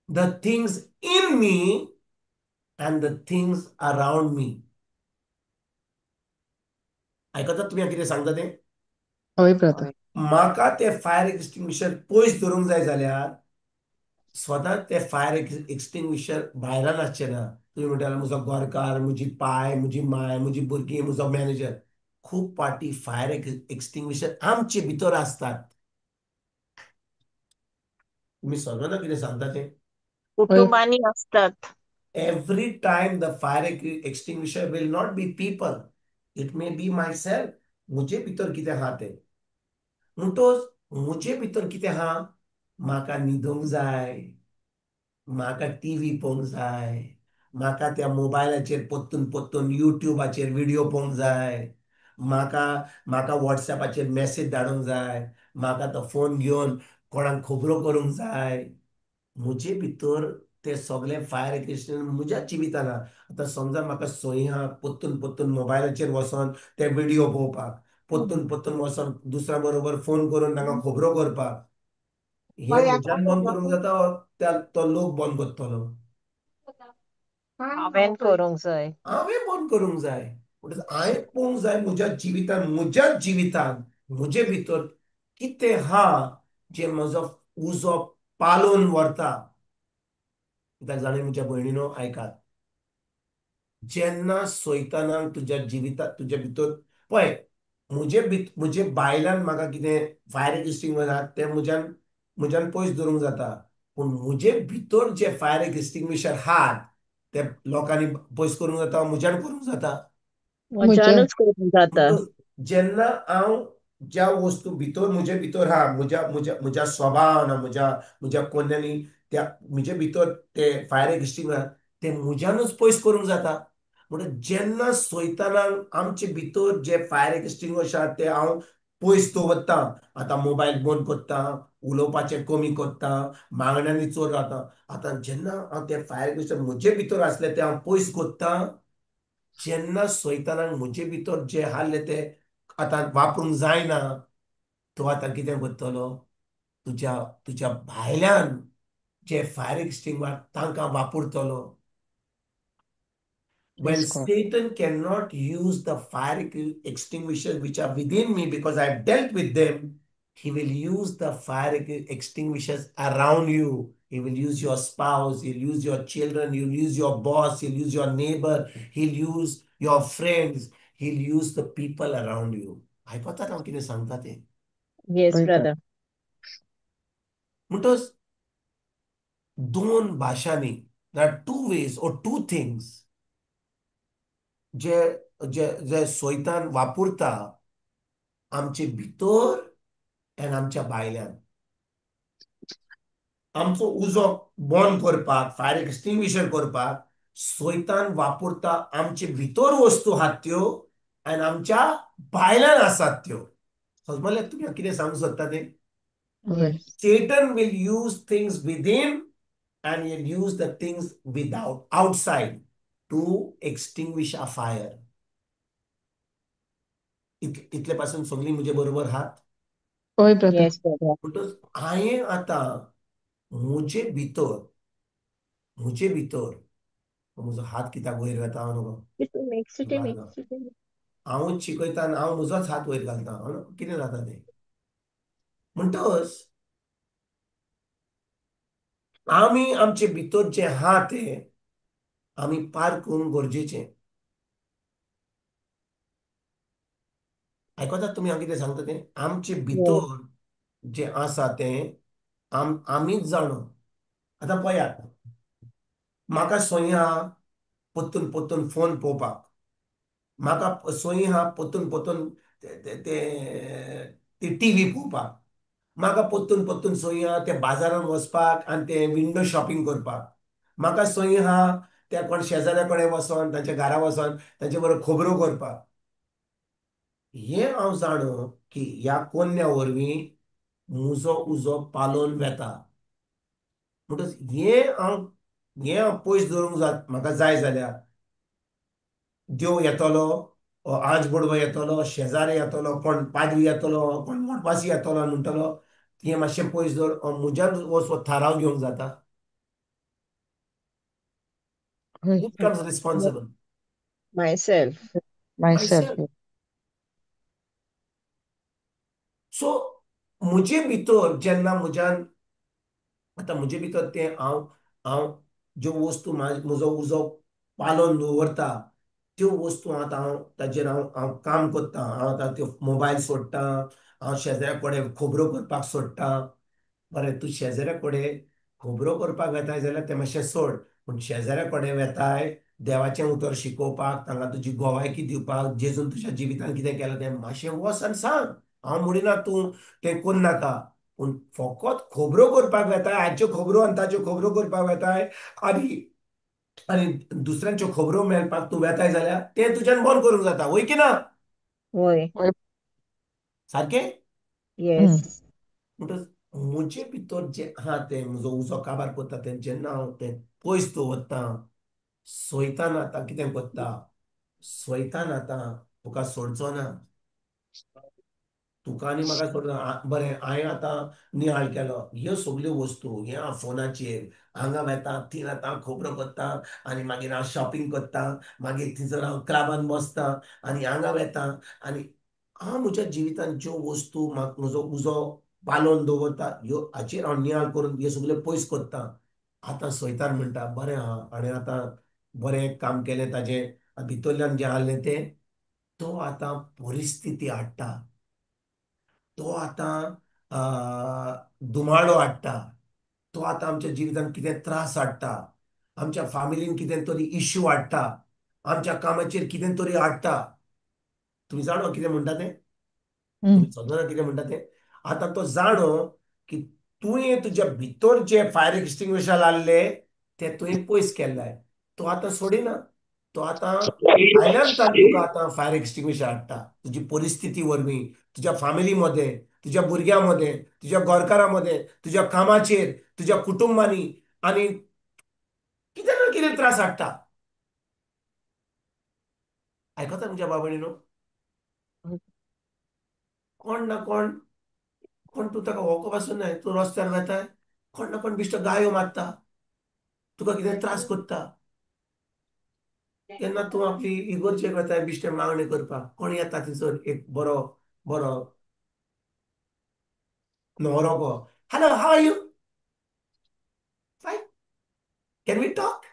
the things in me and the things around me. आयकतात तुमी कितें सांगता तें? हय ब्रदर. म्हाका ते फायर एक्सटिंग्विशर पयस दवरूंक जाय जाल्यार स्वता ते फायर एक्सटिंग्विशर भायरान आसचे ना. तुमी म्हणटा म्हजो गोरकार, म्हजी पाय, म्हजी माय, म्हजी भुरगीं, म्हजो मॅनेजर. खूब पाटी फायर एक्सटिंग्विशर आमचे भितर आसतात. तुमी समजना कितें सांगता तें? कुटुंबांनी आसतात. Every time the fire extinguisher will not be people, it may be myself. मुझे भितर कितें आहा तें. म्हणटच मुझे भितर कितें आहा, म्हाका न्हिदूंक जाय, म्हाका टीव्ही पळोवंक जाय, म्हाका त्या मोबायलाचेर परतून परतून युट्यूबाचेर व्हिडियो पळोवंक जाय, म्हाका म्हाका वॉट्सॅपाचेर मॅसेज धाडूंक जाय, म्हाका तो फोन घेवन कोणाक खबरो करूंक जाय. म्हजे भितर ते सगळे फायर एक्सटिंग्विशर म्हज्या जिवितान. आतां समजा म्हाका संय आहा परतून परतून मोबायलाचेर वचोन ते व्हिडियो पळोवपाक, परतून परतून वचोन दुसऱ्या बरोबर फोन करून तांकां खबरो करपाक, हे म्हज्यान बंद करूंक जाता त्या तो लोक बंद करतलो? हांवें करूंक जाय, हांवें बंद करूंक जाय. म्हणटच हांवें पळोवंक जाय म्हज्या जिवितान, म्हज्याच जिवितान म्हजे भितर कितें आहा जें म्हजो उजो पालोवन व्हरता. कित्याक जाणा म्हज्या भयणीनो, आयकात, जेन्ना सोयतानाक तुज्या जिवितांत तुज्या भितर पळय म्हजे म्हजे बायलान म्हाका कितें फायर एक्सटिंग्विशर आहा तें म्हज्यान म्हज्यान पयस दवरूंक जाता, पूण म्हजे भितर जे फायर एक्सटिंग्विशर आहात ते लोकांनी पयस करूंक जाता, म्हज्यान करूंक जाता, म्हज्यानूच करूंक जाता. जेन्ना हांव ज्या वस्तू भितर म्हजे भितर आहा, म्हज्या म्हज्या म्हज्या स्वभावान, म्हज्या म्हज्या कोन्यांनी त्या म्हजे भितर ते फायर एक्सटिंग्विशर ते म्हज्यानूच पयस करूंक जाता. म्हणून जेन्ना सोयतानाक आमचे भितर जे फायर एक्सटिंग्विशर आहा ते हांव पयस दवरता, आतां मोबायल बंद करता, उलोवपाचें कमी करता, मागण्यांनी चड रावता. आतां जेन्ना हांव ते फायर एक्सटिंग्विशर म्हजे भितर आसले ते हांव पयस करता, जेन्ना सोयतानाक म्हजे भितर जे आसले ते आतां वापरूंक जायना, तो आतां कितें करतलो, तुज्या तुज्या भायल्यान जे फायर एक्सटिंग्विशर तांकां वापरतलो. When Satan cannot use the fire extinguishers which are within me because I've dealt with them, he will use the fire extinguishers around you. He will use your spouse, he'll use your children, he'll use your boss, he'll use your neighbor, he'll use your friends, he'll use the people around you. आयकतात हांव कितें सांगता तें? Yes, brother. म्हणटच दोन भाशांनी, there are two ways or two things जे जे जे सोयतान वापरता आमचे भितर आनी आमच्या भायल्यान. आमचो उजो बंद करपाक, फायर एक्सटिंग्विशर करपाक सोयतान वापरता आमचे भितर वस्तू आहात त्यो आनी आमच्या भायल्यान आसात त्यो. समजलें तुमी कितें सांगूंक सोदता तें? Satan will use things within and he'll use the things without, outside, to extinguish a fire. इतले पासून सगळी म्हजे बरोबर हात? हय ब्रदर. म्हणटच हांवें आतां म्हजे भितर म्हजे भितर म्हजो हात कित्याक वयर वता हांव न्हू, हांवूच शिकयता आनी हांव म्हजोच हात वयर घालता, कितें जाता तें. म्हणटच आमी आमचे भितर जे आहा ते आमी पारखूंक गरजेचें. आयकतात तुमी हांव कितें सांगता तें? आमचे भितर जें आसा तें आमीच जाणो. आतां पळयात, म्हाका सोया परतून परतून फोन पळोवपाक, म्हाका सोयी आहा पोत्तून पोत्तून ती टीव्ही पळोवपाक, म्हाका पोत्तून पोत्तून सोयी आहा ते बाजारान वचपाक आनी ते विंडो शॉपिंग करपाक, म्हाका सोयी आहा त्या कोण शेजाऱ्या कडेन वचोन तांच्या घरा वचोन तांचे बरोबर खबरो करपाक. हें हांव जाणो की ह्या कोन्या वरवीं म्हजो उजो पालोवन वेता. म्हणटच हें हांव पयस दवरूंक जात म्हाका जाय जाल्यार देव येतलो, आज बडवो येतलो, शेजारी येतलो, कोण पाद्री येतलो, कोण मोटवासी येतलो आनी म्हणटलो हें मातशें पयस दवर, म्हज्यान वचो थाराव घेवंक जाता. Who becomes responsible? Myself. Myself. So म्हजे भितर जेन्ना म्हज्यान आतां म्हजे भितर तें हांव हांव ज्यो वस्तू म्हजो उजो पालोवन दवरता त्यो वस्तू आतां हांव ताजेर हांव हांव काम करता. हांव आतां त्यो मोबायल सोडटा, हांव शेजऱ्या कडेन खबरो करपाक सोडटा. बरें, तूं शेजऱ्या कडेन खबरो करपाक वेताय जाल्यार तें मातशें सोड, पूण शेजऱ्या कडेन वेताय देवाचें उतर शिकोवपाक, तांकां तुजी गोवायकी दिवपाक, जेजून तुज्या जिवितान कितें केलां तें मातशें वच आनी सांग. हांव म्हणिना तूं तें करनाका, पूण फकत खबरो करपाक वेताय, हाच्यो खबरो आनी ताच्यो खबरो करपाक वेताय आनी आनी दुसऱ्यांच्यो खबरो मेळपाक तूं वेताय जाल्यार तें तुज्यान बंद करूंक जाता, वय की ना? वय. सारकें? येस. म्हणटच म्हजे भितर जें आहा तें म्हजो उजो काबार करता तें जेन्ना हांव तें पयस दवरता, सोयतान आतां कितें करता, सोयतान आतां तुका सोडचो ना, तुका आनी म्हाका सोडना. बरें, हांवें आतां नियाळ केलो, ह्यो सगल्यो वस्तू हे हांव फोनाचेर हांगा वेता, थंय वता, खबरो करता आनी मागीर हांव शॉपिंग करता, मागीर थंयसर हांव क्लबान बसता आनी हांगा वेता आनी हांव म्हज्या जिवितांत ज्यो वस्तू म्हाका म्हजो उजो पालोवन दवरता ह्यो हाचेर हांव नियाळ करून ह्यो सगल्यो पयस करता. आतां सोयतान म्हणटा बरें आहा, आनी आतां बरें काम केलें ताजें भितरल्यान जें आहलें तें, तो आतां परिस्थिती हाडटा, तो आतां दुमाळो हाडटा, तो आतां आमच्या जिवितांत कितें त्रास हाडटा, आमच्या फामिलीन कितें तरी इश्यू हाडटा, आमच्या कामाचेर कितें तरी हाडटा. तुमी जाणो कितें म्हणटा तें? तुमी समजना कितें म्हणटा तें? आतां तो जाणो की तुवें तुज्या भितर जे फायर एक्सटिंग्विशर आहले ते तुवें पयस केल्ले, तो आतां सोडिना, तो आतां आयल्यान तुका आतां फायर एक्सटिंग्विशर हाडटा तुजी परिस्थिती वरवीं, तुज्या फामिली मदें, तुज्या भुरग्यां मदें, तुज्या घरकारां मदें, तुज्या कामाचेर, तुज्या कुटुंबांनी, आनी कितें ना कितें त्रास हाडटा. आयकता तुमच्या बाबणी न्हू? कोण ना कोण कोण तूं ताका वळखो पासून नाय, तूं रस्त्यार वेताय, कोण ना कोण बिश्टो गायो मारता, तुका कितें त्रास करता. तेन्ना तूं आपली इगोर्जेक वेताय बिश्टें मागणी करपाक, कोण येता थंयसर एक बरो बरो न्हवरो गो, hello how are you, fine, can we talk?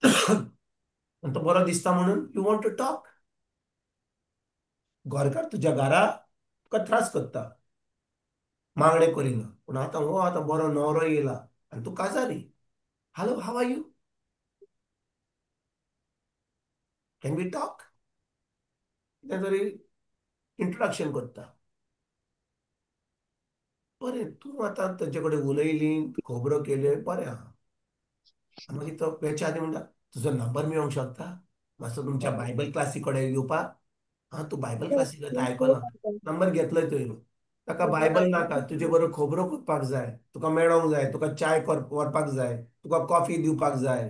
आनी तो बरो दिसता म्हणून you want to talk. घरकार तुज्या घरा तुका त्रास करता, मागणें करिना, पूण आतां हो आतां बरो न्हवरो येयला आनी तूं काजारी, hello how are you, can we talk, कितें तरी इंट्रोडक्शन करता. बरें, तूं आतां तांचे कडेन उलयली, खबरो केल्यो, बरें आहा. मागीर तो वेच्या आदी म्हणटा तुजो नंबर मेळोंक शकता मातसो तुमच्या बायबल क्लासी कडेन येवपाक? आं, तूं बायबल क्लासी कडेन आयकलां, नंबर घेतलोय तुवें, ताका बायबल नाका, तुजे बरोबर खबरो करपाक जाय, तुका मेळोंक जाय, तुका चाय व्हरपाक जाय, तुका कॉफी दिवपाक जाय.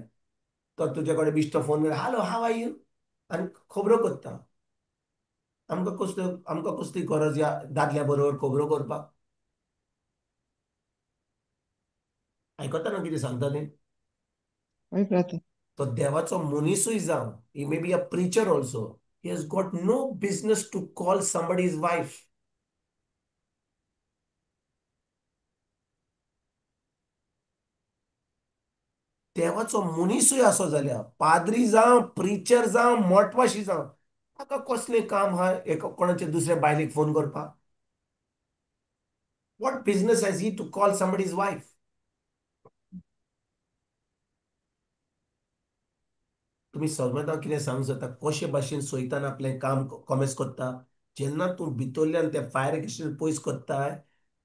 तो तुजे कडेन बिश्टो phone, hello how are you, आनी खबरो करता. आमकां कसल्यो, आमकां कसली गरज ह्या दादल्या बरोबर खबरो करपाक? आयकता न्हू कितें सांगता तें? तो देवाचो मनिसूय जावं, he may be a preacher also, he has got no business to call somebody's wife. देवाचो मनिसूय आसो जाल्यार, पाद्री जावं, प्रिचर जावं, मोटवाशी जावं, ताका कसलें काम आहा एक कोणाचे दुसऱ्या बायलेक फोन करपाक? What business has he to call somebody's wife? तुमी सगळ्यांत हांव कितें सांगूंक सोदता, कशे भाशेन सोयतान आपलें काम कॉमेस करता. जेन्ना तूं भितरल्यान तें फायर एक्सटिंग्विशर पयस करताय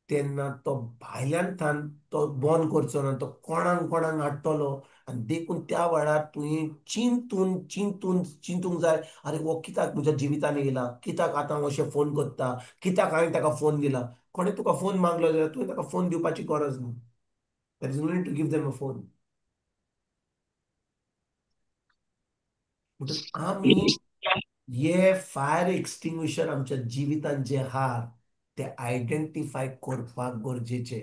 तेन्ना तो भायल्यान थान तो बंद करचो ना, तो कोणाक कोणाक हाडटलो. आनी देखून त्या वेळार तुवें चिंतून चिंतून चिंतूंक जाय, आरे हो कित्याक म्हज्या जिवितान येयला, कित्याक आतां हांव अशें फोन करता, कित्याक हांवें ताका फोन दिला. कोणें तुका फोन मागलो जाल्यार तुवें ताका फोन दिवपाची गरज ना. There is no need to give them a phone. म्हणटच आमी हे फायर एक्सटिंग्विशर आमच्या जिवितान जे आहात ते आयडेंटिफाय करपाक गरजेचे.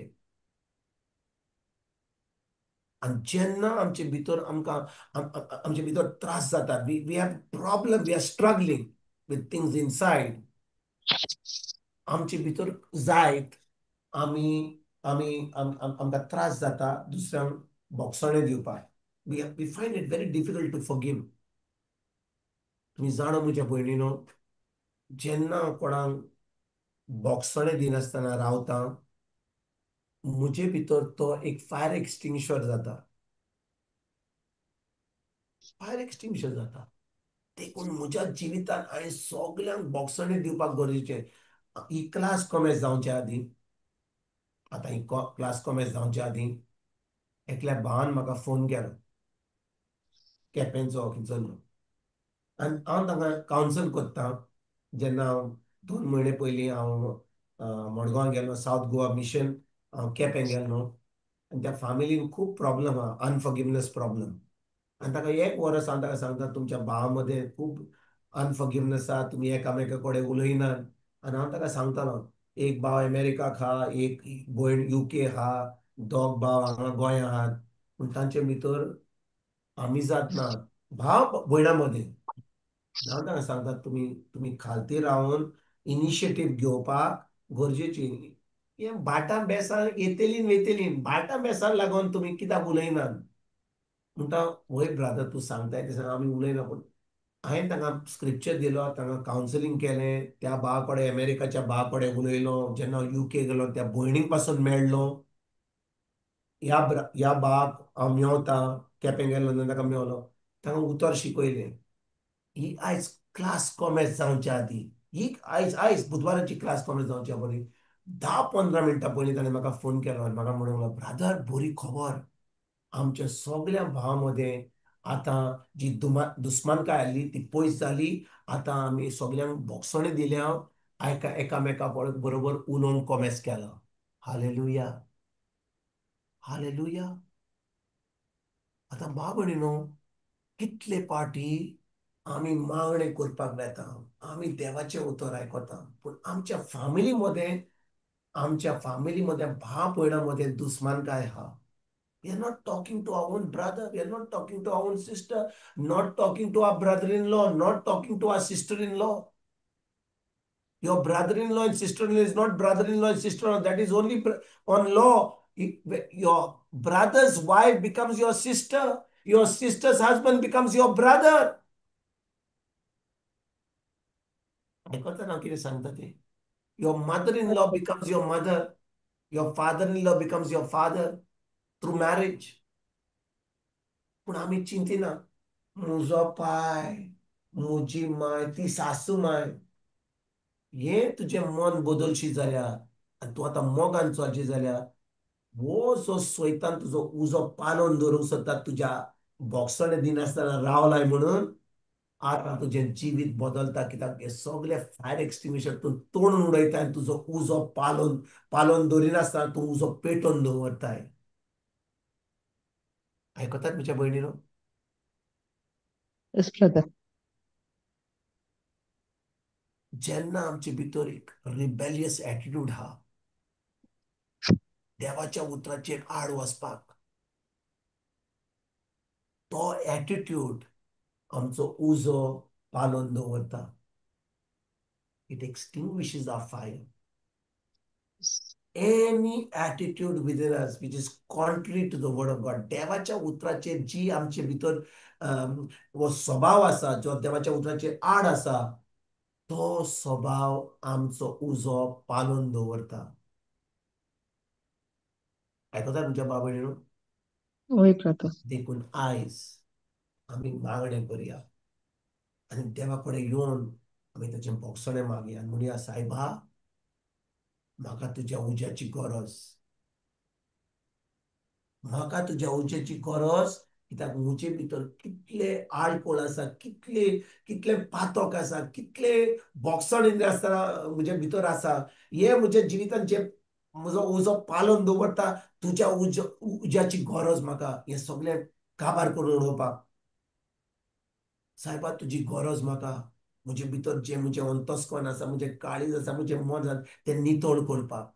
आनी जेन्ना आमचे भितर आमकां आमचे भितर त्रास जाता, we have problem, we are struggling with things inside, आमचे भितर जायत आमी आमी आमकां त्रास जाता दुसऱ्यांक बोगसणें दिवपाक. We find it very difficult to forgive. तुमी जाणा म्हज्या भयणीनो, जेन्ना कोणाक बोगसणें दिनासतना रावता म्हजे भितर तो एक फायर एक्सटिंग्विशर जाता, फायर एक्सटिंग्विशर जाता. देखून म्हज्या जिवितांत हांवें सगल्यांक बोगसणें दिवपाक गरजेचें. ही क्लास कॉमेस जावचे आदीं, आतां ही क्लास कॉमेस जावचे आदीं एकल्या भावान म्हाका फोन केलो, केपेंचो खंयचो. आनी हांव तांकां कावन्सल करता. जेन्ना हांव 2 म्हयने पयलीं हांव मडगांव गेल्लो, सावथ गोवा मिशन, हांव केपें गेल्लो. आनी त्या फामिलीन खूब प्रॉब्लम आहा, अनफॉर्गिवनस प्रॉब्लम. आनी ताका एक वर्स हांव ताका सांगता, तुमच्या भावा मदें खूब अनफॉर्गिवनस आहा, तुमी एकामेका कडेन उलयनात. आनी हांव ताका सांगतालो, एक भाव अमेरिकाक आहा, एक भयण UK आहा, दोग भाव हांगा गोंया आहात, पूण तांचे भितर आमी जात ना भाव भयणां मदें. हांव ताका सांगता, तुमी तुमी खालती रावन इनिशिएटीव घेवपाक गरजेची. हें भाटां बेसां येतलीं वयतलीं, भाटां बेसां लागून तुमी कित्याक उलयनात. म्हणटा वय ब्रादर तूं सांगताय तें आमी उलयना. पूण हांवें तांकां स्क्रिप्चर दिलो, तांकां कावन्सिलींग केलें, त्या भावा कडेन अमेरिकाच्या भावा कडेन उलयलो. जेन्ना हांव UK गेलो त्या भयणीक पासून मेळ्ळो. ह्या भावाक हांव मेवता, केपें गेल्लो तेन्ना ताका मेवलो, तांकां उतर शिकयलें. ही आयज क्लास कॉमेस जावच्या आदीं, ही आयज आयज बुधवाराची क्लास कॉमेस जावच्या पयलीं 10-15 मिनटां पयलीं ताणें म्हाका फोन केलो आनी म्हाका म्हणूंक लागलो, ब्रादर बरी खबर, आमच्या सगल्या भावां मदें आतां जी दुस्मानकाय आसली ती पयस जाली. आतां आमी सगल्यांक बोगसणें दिल्या, एकामेका बरोबर उलोवन कॉमेस केलां. Hallelujah, hallelujah. आतां भाव भयणीनो, कितले पार्टी आमी मागणें करपाक वेता, आमी देवाचें उतर आयकता, पूण आमच्या फामिली मदें, आमच्या फामिली मदें भाव भयणां मदें दुस्मानकाय आहा. We are not talking to our own brother, we are not talking to our own sister, not talking to our brother-in-law, not talking to our sister-in-law. Your brother-in-law and sister-in-law is not brother-in-law and sister-in-law. That is only on law. Your brother's wife becomes your sister. Your sister's husband becomes your brother. Your mother-in-law becomes your mother. Your father-in-law becomes your father through marriage. पूण आमी चिंतिना, म्हजो पाय, म्हजी माय, ती सासू माय. हें तुजें मन बदलशी जाल्यार आनी तूं आतां मोगान चलशी जाल्यार हो जो स्वैतान तुजो उजो पालोवन दवरूंक सोदता, तुज्या बोगसणें दिनासतना रावलाय म्हणून आतां तुजें जिवीत बदलता. कित्याक हे सगळे फायर एक्सटिंग्विशर तूं तोडून उडयता आनी तुजो उजो पालोवन पालोवन दवरिनासतना तूं उजो पेटोवन दवरताय. आयकतात म्हज्या भयणीनो? जेन्ना आमचे भितर एक रिबेलियस एटिट्यूड आहा, देवाच्या उतराचेर आड वचपाक, तो एटिट्यूड आमचो उजो पालोवन दवरता. It extinguishes our fire. Any attitude within us which is contrary to the word of God, देवाच्या उतराचेर जी आमचे भितर हो स्वभाव आसा, जो देवाच्या उतराचेर आड आसा, तो स्वभाव आमचो उजो पालोवन दवरता. आयकता तुमच्या बाबा? देखून आयज आमी मागणें करया आनी देवा कडेन येवन आमी ताचें भोगसणें मागया आनी म्हणया, सायबा म्हाका तुज्या उज्याची गरज, म्हाका तुज्या उज्याची गरज, कित्याक म्हजे भितर कितले आळकोळ आसा, कितले कितले पातक आसा, कितले भोगसण आसतना म्हजे भितर आसा. हे म्हज्या जिवितान जे म्हजो उजो पालोवन दवरता, तुज्या उज्याची गरज म्हाका, हें सगळें काबार करून उडोवपाक. सायबा तुजी गरज म्हाका, म्हजे भितर जें म्हजें अंतस्कर्ण आसा, म्हजें काळीज आसा, म्हजें मन आसा, तें नितळ करपाक.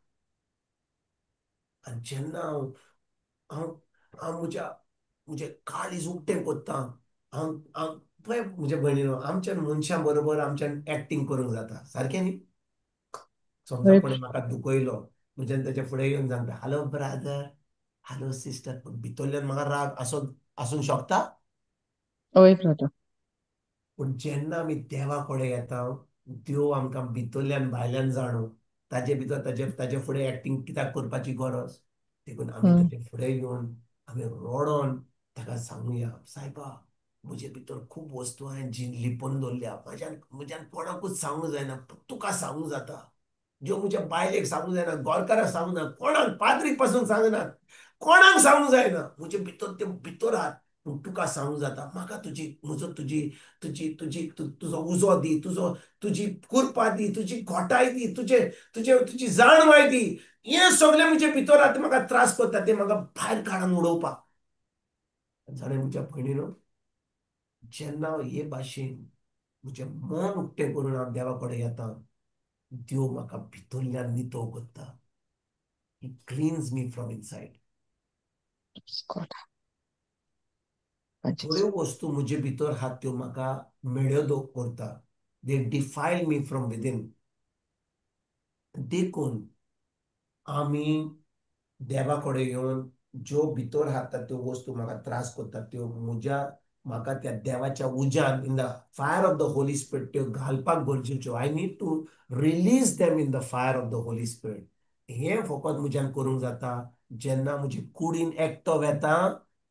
आनी जेन्ना हांव हांव हांव म्हज्या म्हजें काळीज उक्तें करता, हांव हांव पळय म्हज्या भयणीनो, आमच्या मनशां बरोबर आमच्यान एक्टींग करूंक जाता, सारकें न्ही? समजा कोणें म्हाका दुखयलो, म्हज्यान ताच्या फुडें येवन सांगता, हॅलो ब्रादर, हॅलो सिस्टर, पूण भितरल्यान म्हाका राग आसूंक शकता. हय ब्रदर. पूण जेन्ना आमी देवा कडेन येता, देव आमकां भितरल्यान भायल्यान जाणू, ताजे भितर ताजे ताजे फुडें एक्टींग कित्याक करपाची गरज? देखून आमी ताजे फुडें येवन आमी रडोन ताका सांगुया, सायबा म्हजे भितर खूब वस्तू हांवें जी लिपोवन दवरल्या, म्हज्यान म्हज्यान कोणाकूच सांगूंक जायना, तुका सांगूंक जाता. ज्यो म्हज्या बायलेक सांगूंक जायना, गोरकाराक सांगूंक ना, कोणाक पाद्रीक पासून सांगना, कोणाक सांगूंक जायना, म्हजे भितर ते भितर आहात, पूण तुका सांगूंक जाता. म्हाका तुजी म्हजो तुजी तुजी तुजी तुजो उजो दी, तुजो तुजी कृपा दी, तुजी घोटाय दी, तुजे तुजे तुजी जाणवाय दी. हें सगळें म्हजे भितर आहा, तें म्हाका त्रास करता, तें म्हाका भायर काडून उडोवपाक. जाणें म्हज्या भयणीनो, जेन्ना हे भाशेन म्हजें मन उक्तें करून हांव देवा कडेन येता, देव म्हाका भितरल्यान नितळ करता. He cleans me from inside. थोड्यो वस्तू म्हजे भितर आहात त्यो म्हाका मेळ्यो करता, they defile me from within. देखून आमी देवा कडेन येवन ज्यो भितर हाडटा त्यो वस्तू म्हाका त्रास करता, त्यो म्हज्या म्हाका त्या देवाच्या उज्यान, in the fire of the Holy Spirit, त्यो घालपाक गरजेच्यो. I need to release them in the fire of the Holy Spirit. हें फकत म्हज्यान करूंक जाता जेन्ना म्हजे कुडीन एकटो वेता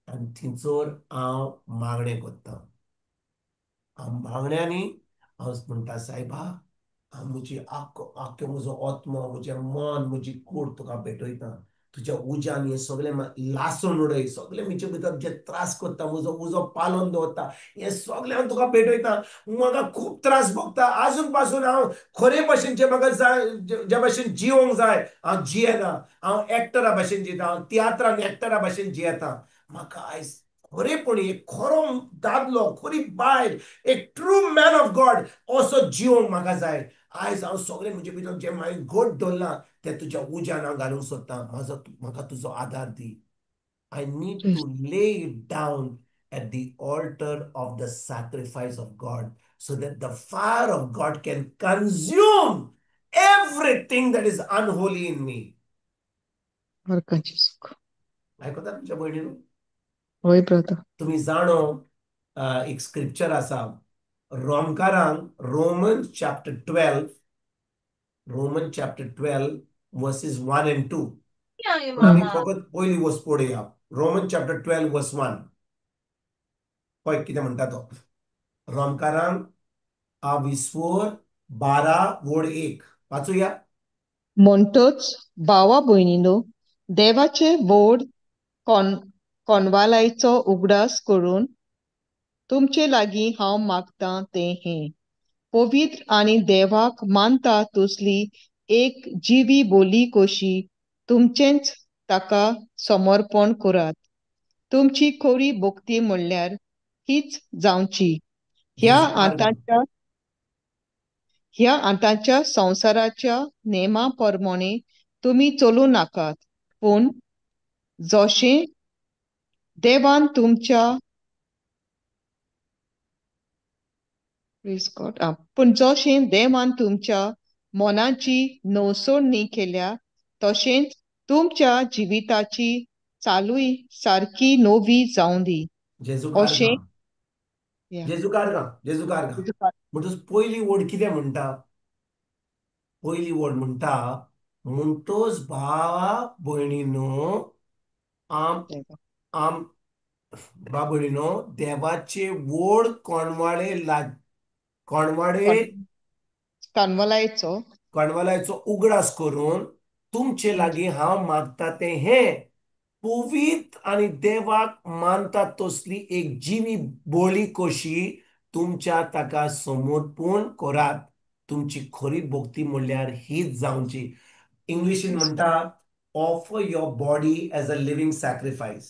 आनी थंयसर हांव मागणें करता. हांव मागण्यांनी हांव म्हणटा, सायबा हांव म्हजी आख्खो आख्खे म्हजो आत्मो, म्हजें मन, म्हजी कूड तुका भेटयता. तुज्या उज्यान हें सगळें लासून उडय, सगळें म्हजे भितर जे त्रास करता, म्हजो उजो पालोवन दवरता, हें सगळें हांव तुका भेटयता. म्हाका खूब त्रास भोगता, आजून पासून हांव खरे भाशेन जे म्हाका जाय, ज्या भाशेन जिवंक जाय हांव जियेना. हांव एक्टरा भाशेन जियेता, हांव तियात्रान एक्टरा भाशेन जियेता. म्हाका आयज खरेपणी एक खरो दादलो, खरी बायल, एक ट्रू मॅन ऑफ गॉड असो जिवंक म्हाका जाय. आयज हांव सगळें म्हजे भितर जें मागीर घट दवरलां तें तुज्या उज्यान हांव घालूंक सोदतां. म्हाजो म्हाका तुजो आदार दी. I need to lay it down at the altar of the sacrifice of God so that the fire of God can consume everything that is unholy in me. आयकता तुमच्या भयणीन? हय ब्रदर. तुमी जाणो एक स्क्रिप्चर आसा रोमकारांक, Roman chapter 12, Roman chapter 12 verses 1 and 2. आमी फकत पयली वर्स पळोवया. रोमन चॅप्टर 12 वर्स 1 पळय कितें म्हणटा तो. रोमकारांक विस्वोर 12 वोड 1 वाचुया. म्हणटच भावा भयणीनो, देवाचे व्हड कोनवालायचो उगडास करून तुमचे लागीं हांव मागतां तें हें, पवित्र आनी देवाक मानता तसली एक जिवी बोली कशी तुमचेंच ताका समर्पण करात. तुमची खरी भक्ती म्हणल्यार हीच जावची. ह्या आतांच्या संवसाराच्या नेमा प्रमाणे तुमी चलूं नाकात, पूण जशें देवान तुमच्या पूण जशें देवान तुमच्या मनाची नवसोडणी केल्या तशेंच तुमच्या जिविताची चालूय सारकी नवी जावं दी. अशें म्हणटच पयली वड कितें म्हणटा? पयली वड म्हणटा, म्हणटच भावा भयणीनो, आम आम बाबडिनो, देवाचे व्हड कोणवाळे कोणवाडे कानवलायचो काणवालायचो उगडास करून तुमचे लागीं हांव मागता तें हें, पवित्र आनी देवाक मानता तसली एक जिवी बळी कशी तुमच्या ताका समर्पण करात. तुमची खरी भक्ती म्हणल्यार हीच जावची. इंग्लिशीन म्हणटा, offer your body as a living sacrifice.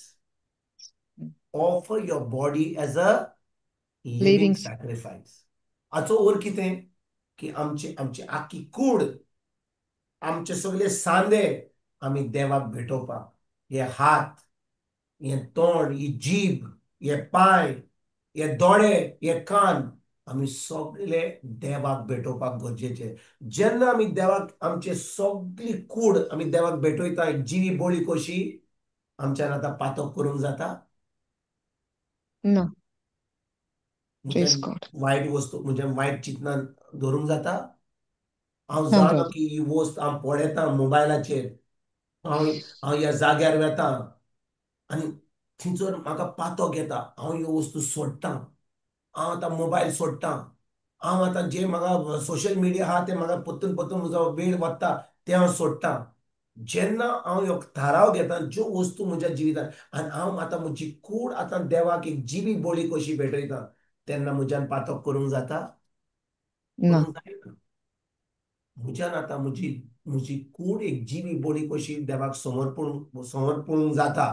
Offer your body as a living sacrifice. हाचो अर्थ कितें की आमची आमची आख्खी कूड, आमचे सगळे सांदे आमी देवाक भेटोवपाक. हे हात, हे तोंड, ही जीब, हे पांय, हे दोळे, हे कान, आमी सगळे देवाक भेटोवपाक गरजेचे. जेन्ना आमी देवाक आमचे सगळी कूड आमी देवाक भेटयता एक जिवी बळी कशी, आमच्यान आतां पातक करूंक जाता ना? वायट वस्तू म्हणजे वायट चिंतनां धरूंक जाता? हांव जाणा की ही वस्त हांव पळयतां मोबायलाचेर, हांव हांव ह्या जाग्यार वेता आनी थंयसर म्हाका पातक येता, हांव ह्यो वस्तू सोडटां, हांव आतां मोबायल सोडटां, हांव आतां जे म्हाका सोशल मिडिया आहा ते म्हाका परतून परतून म्हजो वेळ वता तें हांव सोडटां. जेन्ना हांव ह्यो थाराव घेता ज्यो वस्तू म्हज्या जिवितांत आनी हांव आतां म्हजी कूड आतां देवाक एक जिवी बळी कशी भेटयता, तेन्ना म्हज्यान पातक करूंक जाता? करूंक जायना. म्हज्यान आतां म्हजी म्हजी कूड एक जिवी बळी कशी देवाक समर्पण समर्पण जाता.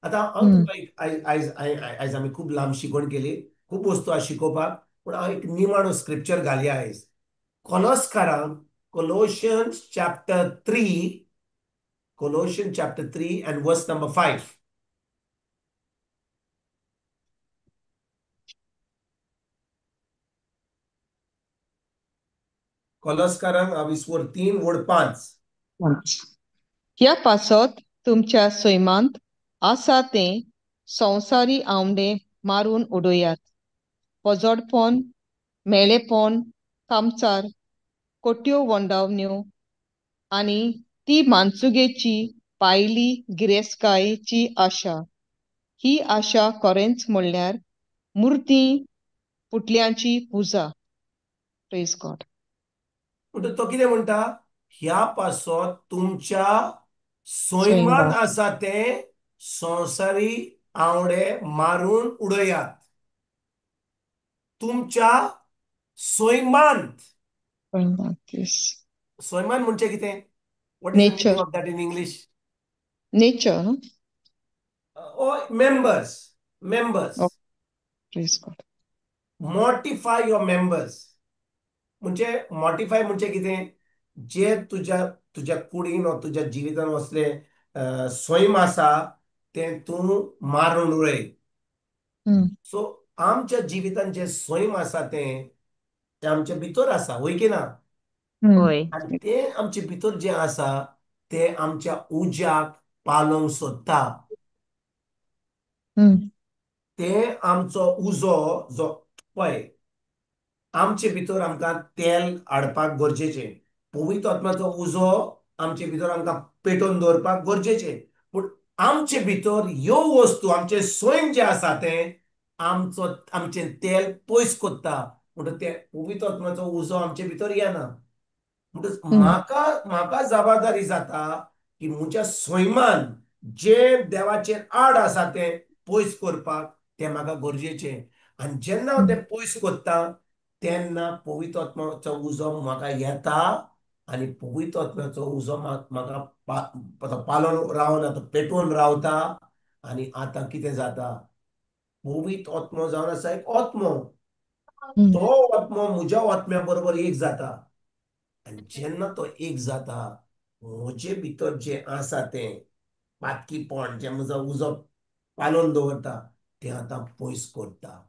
आतां हांव तुका एक आयज आयज आयज आमी खूब लांब शिकवण केली, खूब वस्तू आसा शिकोवपाक, पूण हांव एक निमाणो स्क्रिप्चर घालया आयज. कोलोस्कारांक, Colossians chapter 3, Colossians chapter 3 and verse number 5. कोलोस्कारांक हांव 3 वड 5. ह्या पासत तुमच्या सैमांत आसा तें संवसारी आंवडे मारून उडयात. पोजोडपण, मेळेपण, कामचार, कोट्यो वंडावण्यो आनी ती मानसुगेची पायली गिरेस्कायेची आशा. ही आशा खरेंच म्हणल्यार मुर्ती पुटल्यांची पुजा. Praise God. म्हणटा तो कितें म्हणटा, ह्या पासत तुमच्या सैमांत आसा तें संवसारी आंवडे मारून उडयात. तुमच्या सैमांत. सैमान म्हणजे कितें? What is the meaning of that in English? Nature. Oh, members. Members. Praise God. Mortify your members. म्हणजे मॉर्टिफाय म्हणजे कितें, जे तुज्या तुज्या कुडीन वा तुज्या जिवितान वसले सैम आसा तें तूं मारून उडय. सो आमच्या जिवितान जें सैम आसा तें तें आमच्या भितर आसा, वय की ना? आनी तें आमचे भितर जें आसा तें आमच्या उज्याक पालोवंक सोदता. तें आमचो उजो जो पळय आमचे भितर आमकां तेल हाडपाक गरजेचें, पवित्र आत्म्याचो उजो आमचे भितर आमकां पेटोवन दवरपाक गरजेचें. पूण आमचे भितर ह्यो वस्तू आमचें सैम जें आसा तें आमचो आमचें तेल पयस कोत्ता. म्हणटच तें पवित्र आत्म्याचो उजो आमचे भितर येना. म्हणटच म्हाका म्हाका जबाबदारी जाता की म्हज्या सैमान जें देवाचेर आड आसा तें पयस करपाक तें म्हाका गरजेचें. आनी जेन्ना हांव तें पयस कोत्ता तेन्ना पवित्र आत्म्याचो उजो म्हाका येता आनी पवित्र आत्म्याचो उजो म्हाका पालोवन रावना, तो पेटोवन रावता. आनी आतां कितें जाता, पवित्र आत्मो जावन आसा एक आत्मो, तो आत्मो म्हज्या आत्म्या बरोबर एक जाता. आनी जेन्ना तो एक जाता म्हजे भितर जें आसा तें पातकीपण जें म्हजो उजो पालोवन दवरता तें आतां पयस करता.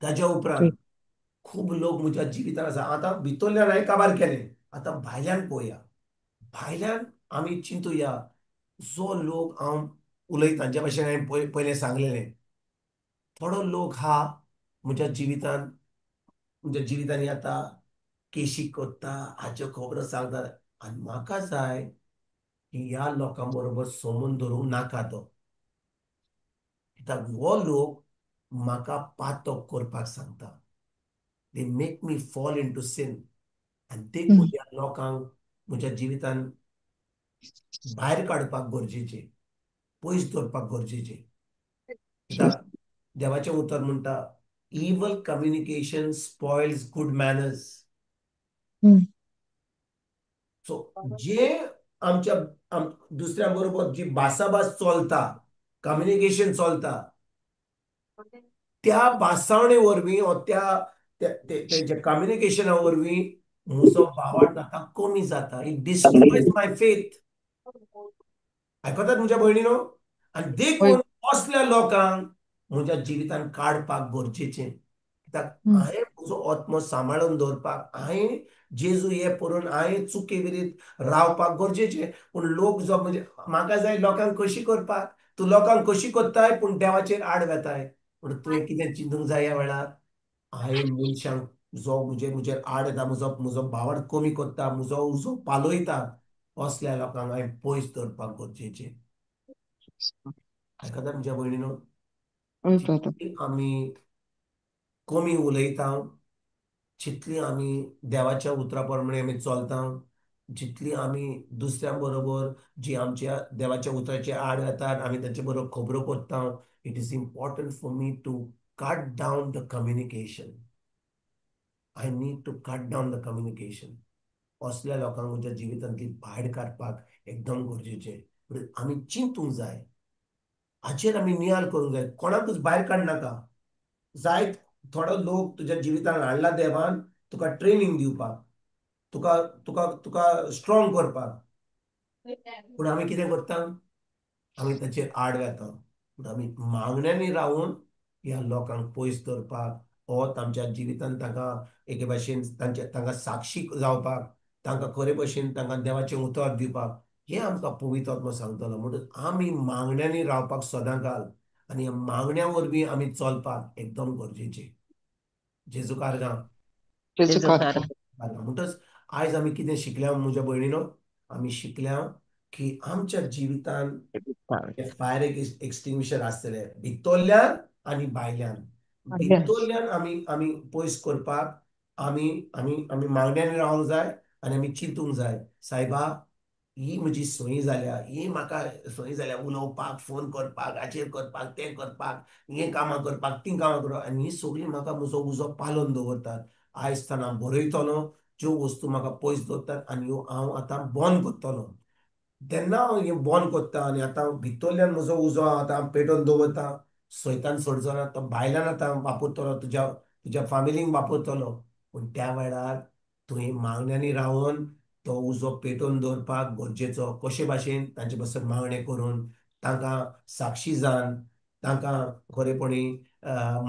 ताज्या उपरांत खूब लोक म्हज्या जिवितान आसा. आतां भितरल्यान हांवें काबार केलें, आतां भायल्यान पळोवया. भायल्यान आमी चिंतुया, जो लोक हांव उलयतां ज्या भाशेन हांवें पयलें सांगलेलें, थोडो लोक हा म्हज्या जिवितान म्हज्या जिवितान येता, केशी करता, हाच्यो खबरो सांगता. आनी म्हाका जाय की ह्या लोकां बरोबर संबंद दवरूंक नाका तो. कित्याक हो लोक म्हाका पातक करपाक सांगता. They make me fall into sin. आनी देखून ह्या लोकांक म्हज्या जिवितान भायर काडपाक गरजेचें, पयस दवरपाक गरजेचें. कित्याक देवाचें उतर म्हणटा, evil communication spoils good manners. So जे आमच्या दुसऱ्या बरोबर जी भासाभास चलता, कम्युनिकेशन चलता, त्या भासावणे वरवीं वा त्या तेंच्या कम्युनिकेशना वरवीं म्हजो भावार्थ आतां कमी जाता. It destroys my faith. आयकतात म्हज्या भयणीनो? आनी देखून असल्या लोकांक म्हज्या जिवितान काडपाक गरजेचें. कित्याक हांवें म्हजो आत्मो सांबाळून दवरपाक, हांवें जेजू हे पळोवन हांवें चुके विरीत रावपाक गरजेचें. पूण लोक जो म्हणजे म्हाका जाय लोकांक कशी करपाक, तूं लोकांक कशी करताय पूण देवाचेर आड वेताय. पूण तुवें कितें चिंतूंक जाय ह्या वेळार, हांवें मनशांक जो म्हजेर म्हजेर आड येता, म्हजो म्हजो भावार्थ कमी करता, म्हजो उजो पालयता, असल्या लोकांक हांवें पयस दवरपाक गरजेचें. आयकता म्हज्या भयणीनो? आमी कमी उलयता, जितली आमी देवाच्या उतरा प्रमाणे आमी चलता, जितली आमी दुसऱ्यां बरोबर जी आमच्या देवाच्या उतराचे आड येतात आमी तांचे बरोबर खबरो करता. It is important for me to cut down the communication. I need to cut down the communication. असल्या लोकांक म्हज्या जिवितांतली भायर काडपाक एकदम गरजेचें. आमी चिंतूंक जाय, हाचेर आमी नियाळ करूंक जाय. कोणाकूच भायर काडनाका. जायत थोडो लोक तुज्या जिवितान हाडला देवान तुका ट्रेनींग दिवपाक, तुका तुका तुका स्ट्रॉंग करपाक. पूण आमी कितें करता, आमी ताचेर आड वेता. पूण आमी मागण्यांनी रावन ह्या लोकांक पयस दवरपाक, हो तांच्या जिवितान तांकां एके भाशेन तांच्या तांकां साक्षी जावपाक, तांकां खरे भशेन तांकां देवाचें उतर दिवपाक, हें आमकां पवित्र आत्मो सांगतलो. म्हणून आमी मागण्यांनी रावपाक सदां घाल आनी ह्या मागण्या वरवीं आमी चलपाक एकदम गरजेचें. जेजू कारगां. म्हणटच आयज आमी कितें शिकल्या म्हज्या भयणीनो, आमी शिकल्या की आमच्या जिवितान फायर एक्सटिंग्विशर आसतले, भितरल्यान आनी भायल्यान. भितरल्यान आमी आमी पयस करपाक आमी आमी आमी मागण्यांनी रावंक जाय आनी आमी चिंतूंक जाय, सायबा ही म्हजी संय जाल्या, ही म्हाका संय जाल्या उलोवपाक, फोन करपाक, हाचेर करपाक, तें करपाक, हें कामां करपाक, तीं कामां करपाक, आनी ही सगळीं म्हाका म्हजो उजो पालोवन दवरतात. आयज ताणें हांव बरयतलो ज्यो वस्तू म्हाका पयस दवरतात आनी ह्यो हांव आतां बंद करतलो. तेन्ना हांव हें बंद करता आनी आतां भितरल्यान म्हजो उजो आतां पेटोवन दवरता. सैतान सोडचो ना, तो भायल्यान आतां वापरतलो, तुज्या तुज्या फामिलींक वापरतलो. पूण त्या वेळार तुवें मागण्यांनी रावन तो उजो पेटोवन दवरपाक गरजेचो. कशे भाशेन तांचे पासून मागणें करून, तांकां साक्षी जावन, तांकां खरेपणी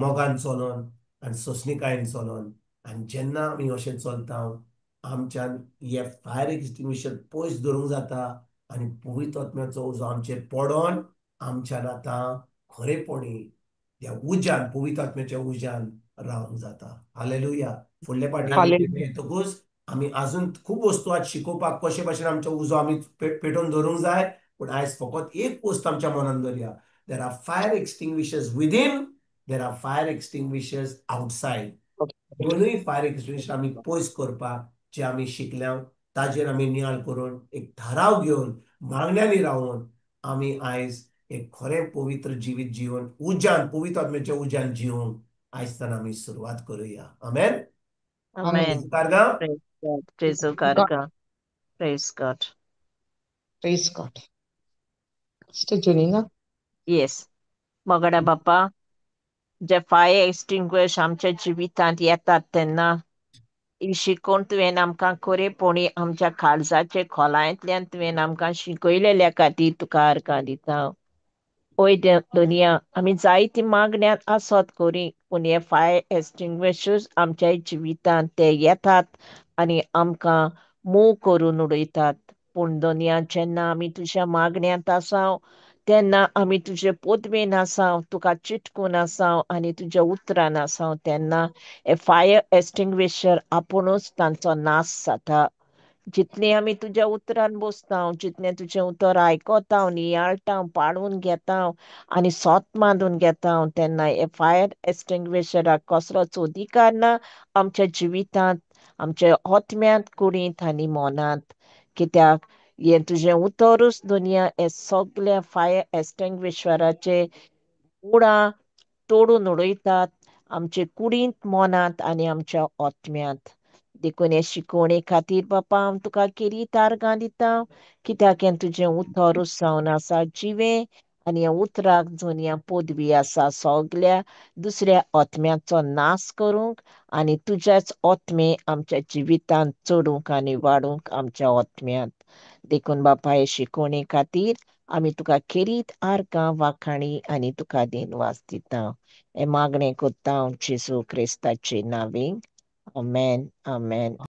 मोगान चलोन आनी सोंसणीकायेन चलोन. आनी जेन्ना आमी अशें चलता आमच्यान हे फायर एक्सटिंग्विशर पयस दवरूंक जाता आनी पवित्र आत्म्याचो उजो आमचेर पडोन आमच्यान आतां खरेपणी त्या उज्यान, पवित्र आत्म्याच्या उज्यान रावंक जाता. हालेलुया. फुडले पाटी येतकूच आमी अजून खूब वस्तू आज शिकोवपाक कशे भाशेन आमचो उजो आमी पेटोवन दवरूंक जाय. पूण आयज फकत एक वस्त आमच्या मनान दवरया, there are fire extinguishers within, there are fire extinguishers outside. दोनूय फायर एक्सटिंग्विशर आमी पयस करपाक जे आमी शिकल्या ताजेर आमी नियाळ करून एक थाराव घेवन मागण्यांनी रावन आमी आयज एक खरें पवित्र जिवीत जिवन उज्यान, पवित्र आत्म्याच्या उज्यान जिवंक आयज तान आमी सुरवात करुया. आमेन. आमेन. Praise God. Praise God. Praise God. Sister Junina. Yes. मोगडा बापा, जे फायर एक्सटिंग्विश आमच्या जिवितांत येतात तेन्ना ही शिकोवन तुवें आमकां खरेपणी आमच्या काळजाचे खोलायेंतल्यान तुवें आमकां शिकयलेल्या खातीर तुका अर्गां दिता. ओय दुनिया, आमी जायती मागण्यांत आसत खरी, पूण हे फायर एक्सटिंग्विशर्स आमच्या जिवितांत ते येतात आनी आमकां मूव करून उडयतात. पूण दुनिया, जेन्ना आमी तुज्या मागण्यांत आसाव तेन्ना आमी तुजे पोदवेन आसाव, तुका चिटकून आसाव आनी तुज्या उतरान आसाव, तेन्ना हे फायर एक्सटिंग्विशर आपुणूच तांचो नाश जाता. जितलें आमी तुज्या उतरान बसता, जितलें तुजें उतर आयकता, नियाळटा, पाळून घेता आनी सोत मांदून घेता, तेन्ना हे फायर एक्सटिंग्विशराक कसलोच अधिकार ना आमच्या जिवितांत, आमच्या आत्म्यांत, कुडींत आनी मनांत. कित्याक हें तुजें उतरूच दुनिया हे सगल्या फायर एक्सटिंग्विशराचे मुळां तोडून उडयतात आमचे कुडींत, मनांत आनी आमच्या आत्म्यांत. देखून हे शिकवणे खातीर बापा हांव तुका खेरीत आर्गां दिता, कित्याक हें तुजें उतरूच जावन आसा जिवें आनी ह्या उतराक दुनिया पदवी आसा सगल्या दुसऱ्या आत्म्याचो नाश करूंक आनी तुज्याच आत्मे आमच्या जिवितांत चडूंक आनी वाडूंक आमच्या आत्म्यांत. देखून बापा हे शिकवणे खातीर आमी तुका खेरीत आर्गां, वाखाणी आनी तुका दिनवास दिता. हें मागणें करता हांव जेजू क्रिस्ताचे नांवीन. आमेन, आमेन.